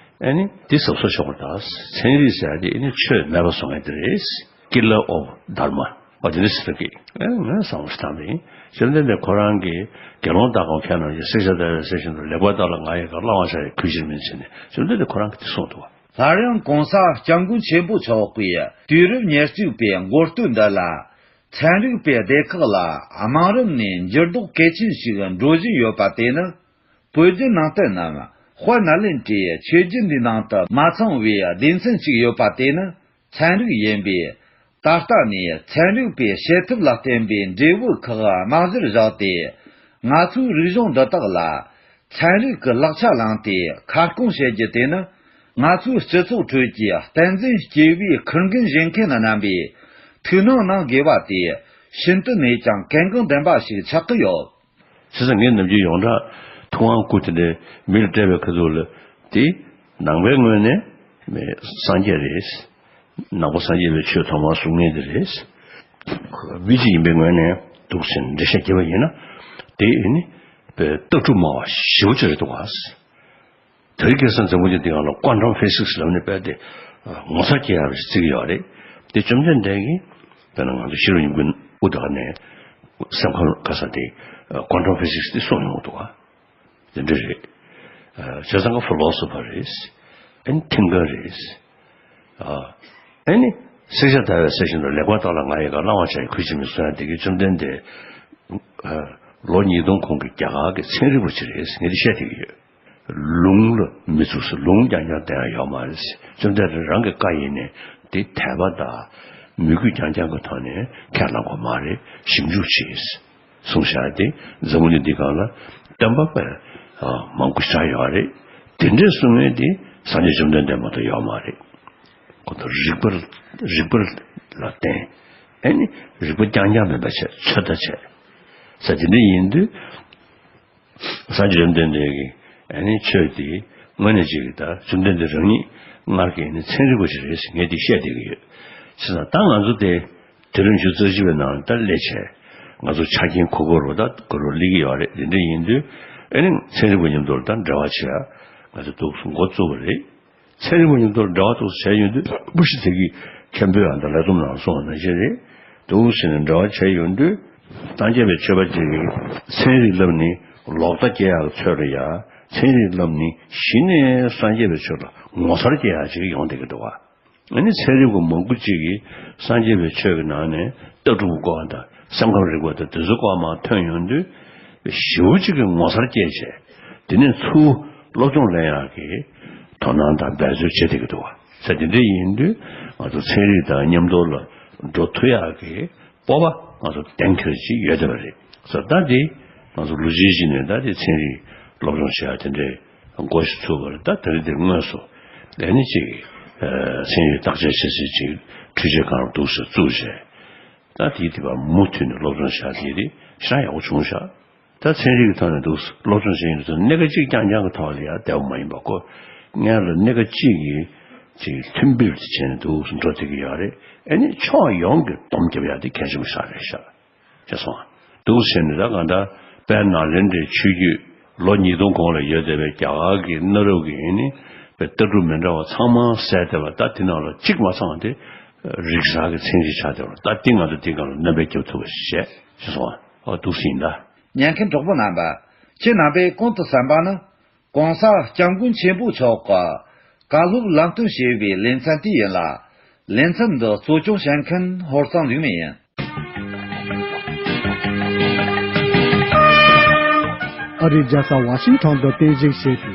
ཨ་ནི་འདི་གཟབ་གཟབ་ཤོག་པར་གདའ། ཚན་རིག་ཟེར་ཡ་དེ་ཨ་ནི་ཆོས་མེད་པ་བཟོ་མཁན་དེ་རེད། Killer of Dharma། ཨ། དེ་འདྲ་ཟེར་གི། ཨ། ངས་བསམ་བློ་ཞིག་བཏང་པ་ཡིན། བཅོམ་ལྡན་འདས་ཁོ་རང་གིས་དགེ་སློང་དག་གམ་མཁས་རྣམས་ཀྱིས། བསྲེག་བཅད་བརྡར་བའི་གསེར་བཞིན་དུ། ལེགས་པར་བརྟགས་ལ་ང་ཡི་བཀའ། བླང་བར་བྱ་ཡི་གུས་ཕྱིར་མིན་ཟེར་ནས། བཅོམ་ལྡན་འདས་ཁོ་རང་གིས་དེ་གསུངས་འདུག་བ། སླར་ཡང་གོང་ས་སྐྱབས་མགོན་ཆེན་པོ་མཆོག་གིས་དུས་རབས་ཉེར་གཅིག་པའི་འགོ་སྟོད་འདི་ལ། ཚན་རིག་པའི་སྡེ་ཁག་ལ་དམངས་རིམ་ནས་འགྱུར་ལྡོག་གལ་ཆེན་ཞིག་འགྲོ་བཞིན་ཡོད་པ་དེ་ནི། བོད་བརྒྱུད་ནང་བསྟན་ནམ་དཔལ་ནཱ་ལེནྡྲའི་ཆོས་བརྒྱུད་འདིའི་ནང་དུ་མ་ཚང་བའི་སྡེ་ཚན་ཞིག་ཡོད་པ་དེ་ནི་ཚན་རིག་ཡིན་པས། ད་ལྟ་ནས་ཚན་རིག་པས་བྱེད་ཐབས་ལ་བརྟེན་པའི་འབྲས་བུ་ཁག་རྨང་གཞིར་བཞག་སྟེ། ང་ཚོའི་རིག་གཞུང་འདི་དག་ལ་ཚན་རིག་གི་ལག་ཆ་བླངས་ཏེ་ཁ་སྐོང་བྱེད་རྒྱུ་དེ་ནི། ང་ཚོའི་སྤྱི་ཚོགས་ཁྲོད་ཀྱི་བསྟན་འཛིན་སྐྱེས་བུའི་ཁུར་འགན་བཞེས་མཁན་རྣམ་པས་ཐུགས་སྣང་གནང་དགོས་པ་དེ་ཤིན་ཏུ་ནས་ཀྱང་གལ་འགངས་ལྡན་པ་ཞིག་ཆགས་ཀྱི་ཡོད། བྱས་ཙང་ངས་ནམ་རྒྱུན་ཡོངས་གྲགས་ཐུབ་དབང་སྐུ་དེ་འདྲའི་མི་ལ་སྤྲད་པའི་ཁ་ཐུག་ལ། དེ་ནང་པའི་ངོས་ནས་སངས་རྒྱས་རེད། ནང་པ་སངས་རྒྱས་པའི་ཆོས་ཐོག་མར་གསུང་མཁན་དེ་རེད། མི་གཅིག་ཡིན་པའི་ངོས་ནས་འདུག་ཟེར་འགྲེལ་བཤད་བརྒྱབ་པ་ཡིན་ན། དེ་ནི་ལྟ་གྲུབ་སྨྲ་བ་ཞེ་པོ་ཅིག་རེད་འདུག་ག། དེ་རིང་ཁ་སང་འཛམ་བུ་གླིང་འདི་སྒང་ལ་ཀོན་ཊམ་ཕི་སིག་སི་ལབ་ནས་དཔེ་དེ་ངོ་མཚར་སྐྱེ་ཡག་རེ་བརྩི་གི་ཡོད་རེད། དེ་བཅོམ་ལྡན་འདས་ཀྱིས་དཔེར་ན་ང་ཚོ་ཤེས་རབ་སྙིང་པོའི་དབུ་དག་ནས་སེམས་ཁམས་ཁ་སང་དེ་ ཨ། ཀོན་ཊམ་ཕི་ཟིག་སི་དེ་གསུངས་ཡོང་འདུག་ག། དེ་འདྲ་རེད། ཨ། བྱས་ཙང་ཕི་ལོ་སོ་ཕར་རེད། ཨ་ནི་ཐིང་ཀར་རེད། ཨ། ཨ་ནི་ཤཱཀྱ་ཟླ་བས་ཟེར་བཞིན་དུ་ལེགས་པར་བརྟགས་ལ་ང་ཡི་ག་བླང་བར་བྱ་ཡི་ཁུར་ཆེན་མོས་གསུང་ཡ་དེ་གི་བཅོམ་ལྡན་འདས། ཨ། ལོ་ཉིས་སྟོང་གོང་གི་རྒྱ་གར་གྱི་ཚན་རིག་པ་ཅིག་རེད་ངས་དེ་བཤད་བསྡད་ཀྱི་ཡོད། ལུང་ལ་མི་ཚུགས་ཟེར། ལུང་རྐྱང་རྐྱང་བསྟན་ཡ་ཡོད་མ་རེད་ཟེར། བཅོམ་ལྡན་འདས་རང་གི་བཀའ་ཡིན་ནའི་དེ་དད་པ་དང་མོས་གུས་རྐྱང་རྐྱང་གི་ཐོག་ནས་ཁས་བླངས་དགོས་མ་རེད། ཞིབ་འཇུག་བྱེད་ཟེར་གསུངས་བཞག་དེ་འཛམ་བུ་གླིང་འདི་སྒང་ལ་བསྟན་པ་དཔེ་མང་པོ་ཞིག་ཆགས་ཡོད་རེད། དེ་འདྲའི་གསུང་མཁན་དེ་སངས་རྒྱས་བཅོམ་ལྡན་འདས་མ་གཏོགས་ཡོད་མ་རེད། ཁོ་ཚོ་རིག་པར་རིག་པར་ལ་བརྟེན། ཨ་ནི་རིག་པ་རྐྱང་རྐྱང་མིན་པ་བྱས། ཚོད་ལྟ་བྱས་ཟེར། དེ་འདྲ་ཡིན་དུས། སངས་རྒྱས་བཅོམ་ལྡན་འདས་ཀྱིས་ཨ་ནི་ཆོས་དེ་དངོས་གནས་ཅིག་གི་ད་བཅོམ་ལྡན་འདས་རང་ཉིད་སྔར་གྱི་ཨ་ནི་ཚན་རིག་པ་ཞིག་རེད་ཟེར་ངས་དེ་བཤད་བསྡད་ཀྱི་ཡོད། བྱས་ཙང་ད་ང་ཚོ་དེ་དུས་རབས་ཉི་ཤུ་རྩ་གཅིག་པའི་ནང་ད་སླེབས་བྱས། ང་ཚོ་ཆ་རྐྱེན་གོ་གོ་རུ་ད་གོ་རུ་སླེབས་ཀྱི་ཡོད་རེད། དེ་འདྲ་ཡིན་དུས་ཨ་ནི་ཚན་རིག་པ་མཉམ་དུ་ད་འབྲེལ་བ་བྱེད་ཡ་ང་ཚོ་འདུག་སེ་འགོ་བཙུགས་པ་རེད། ཚན་རིག་པ་མཉམ་དུ་འབྲེལ་བ་འདུག་སེ་བྱས་ཡོང་དུས་བུ་ཤི་ཚེ་གི་མཁན་པོའི་ཨ་ད་ལས་རྩོམ་ནང་གསུངས་པ་ནང་བཞིན་རེད། འདུག་སེ་ནས་འབྲེལ་བ་བྱས་ཡོང་དུས་སངས་རྒྱས་པའི་ཆོས་པ་ཅིག་གིས་ཚན་རིག་བསླབ་ནི་ལོག་ལྟ་སྐྱེ་ཡག་ཚོད་རེད་ཡ། ཚན་རིག་བསླབ་ནི་གཞི་ནས་སངས་རྒྱས་པའི་ཆོས་ལ་ངོ་མཚར་སྐྱེ་ཡག་ཅིག་ཡོང་བསྡད་ཀྱི་འདུག་བ། ཨ་ནི་ཚན་རིག་པ་མང་པོ་ཅིག་གིས་སངས་རྒྱས་པའི་ཆོས་ཀྱི་ནང་ནས་ལྟ་གྲུབ་སྐོར་དང་སེམས་ཁམས་རིག་པ་དང་དེ་ཚོ་སྐོར་མར་ཐོན་ཡོང་དུས་ཞེ་པོ་ཅིག་གི་ངོ་མཚར་སྐྱེས་བྱས། དེ་ནས་ཚུར་སློབ་སྦྱོང་ལེན་ཡག་གི་དོ་སྣང་དང་འབད་རྩོལ་བྱེད་བསྡད་ཀྱི་འདུག་བ། ས་དེ་འདྲ་ཡིན་དུས་ང་ཚོ་ཚན་རིག་དང་མཉམ་དུ་ལ་འགྲོ་ཐུབ་ཡག་གི་སྤོབས་པ་ང་ཚོ་གཏན་འཁེལ་ཅིག་ཡོད་བསྡད་པ་རེད། ས་ད་དེ་ང་ཚོ་ལོ་རྒྱུས་ཤིག་ནས་ད་དེ་ཚན་རིག་སློབ་སྦྱོང་བྱེད་ཡག་དེ་འདྲའི་འགོ་ཞིག་ཚུགས་པ་རེད། ད་དེ་རིང་དེ་དངོས་སུ་ཨ་ནི་ཅིག་ཚན་རིག་བརྟག་དཔྱད་བྱེད་སའི་ཅིག་འཕྲུལ་ཆས་སྒང་ལ་འདུག་སེ་བཙུགས་བྱས། ད་དེའི་དེ་བ་མུ་མཐུད་ནས་སློབ་སྦྱོང་བྱ་དེ་རེད། ཤ་ཡག་པོ་བྱུང་ཤག་ད་ཚན་རིག་གི་ཐོག་ནས་འདུག་སློབ་སྦྱོང་བྱེད་ཡིན་དུས་གནད་འགག་གཅིག་རྐྱང་རྐྱང་གི་ཐོག་ལ་ཡ་བསྡད་པ་མ་ཡིན་པ་ཁོ། སྔོན་ལ་གནད་འགག་གཅིག་གི་ཅིག་མཐུན་སྦིར་དེ་བྱས་ནས་འདུག་འགྲོ་བསྡད་ཀྱི་ཡོད་རེད། ཨ་ནི་ཕྱོགས་ཡོངས་ཀྱི་སྡོམ་རྒྱབ་ཡ་དེ་གལ་ཆེན་པོ་ཞིག་རེད་ཤག་ཅེས་གསུངས། འདུག་བྱས་ནས་ད་གང་ལྟར་དཔལ་ནཱ་ལེནྡྲའི་ཆོས་བརྒྱུད་ལོ་ཉིས་སྟོང་གོང་ལ་ཡོད་བསྡད་པའི་རྒྱ་གར་གྱི་གནའ་རབས་ཀྱི་ཨ་ནི་དཔེ་ལྟ་གྲུབ་མི་འདྲ་བ་ཚང་མ་གསལ་བསྡད་པ། ད་དེ་ནང་ལ་གཅིག་མ་ཚང་དེ་རིག་གསར་གྱི་ཚན་རིག་ཆགས་བསྡད་པ། ད་དེ་ང་ཚོ་དེ་སྒང་ལ་སྣོན་པ་རྒྱབ་ཐུབ་པ་ཞིག་བྱས་ཅེས་གསུངས། ཨ་འདུག་སེ་ཡིན་ད། ཉན་མཁན་གྲོགས་པོ་རྣམ་པ། ཁྱེད་རྣམ་པས་གོང་དུ་གསན་པ་ནི། ༸གོང་ས་༸སྐྱབས་མགོན་ཆེན་པོ་མཆོག་གི་བཀའ་སློབ་ལམ་སྟོན་ཞེས་པའི་ལེ་ཚན་དེ་ཡིན་ལ། ལེ་ཚན་འདི་གཙོ་སྐྱོང་བྱེད་མཁན་ཧོར་གཙང་ལིག་མི་ཡིན། ཨ་རིའི་རྒྱལ་ས་ཝ་ཤིང་ཊོན་དུ་རྟེན་གཞི་བྱས་པའི་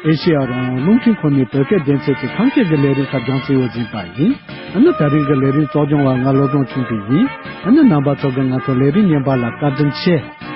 ཨེ་ཤེ་ཡ་རང་དབང་རླུང་འཕྲིན་ཁང་ནས་བོད་སྐད་སྡེ་ཚན་གྱི་ཁམས་སྐད་ཀྱི་ལས་རིམ་ཁག་སྦྱང་རྩིས་འོས་འཛིན་པ་ཡིན། ཨ་ནི་དེ་རིང་གི་ལས་རིམ་གཙོ་སྐྱོང་བ་ང་བློ་བཟང་ཆོས་འཕེལ་ཡིན། ཨ་ནི་རྣམ་པ་ཚོ་གིས་ང་ཚོ་ལས་རིམ་རྙིང་པ་ལ་བཀའ་དྲིན་ཆེ།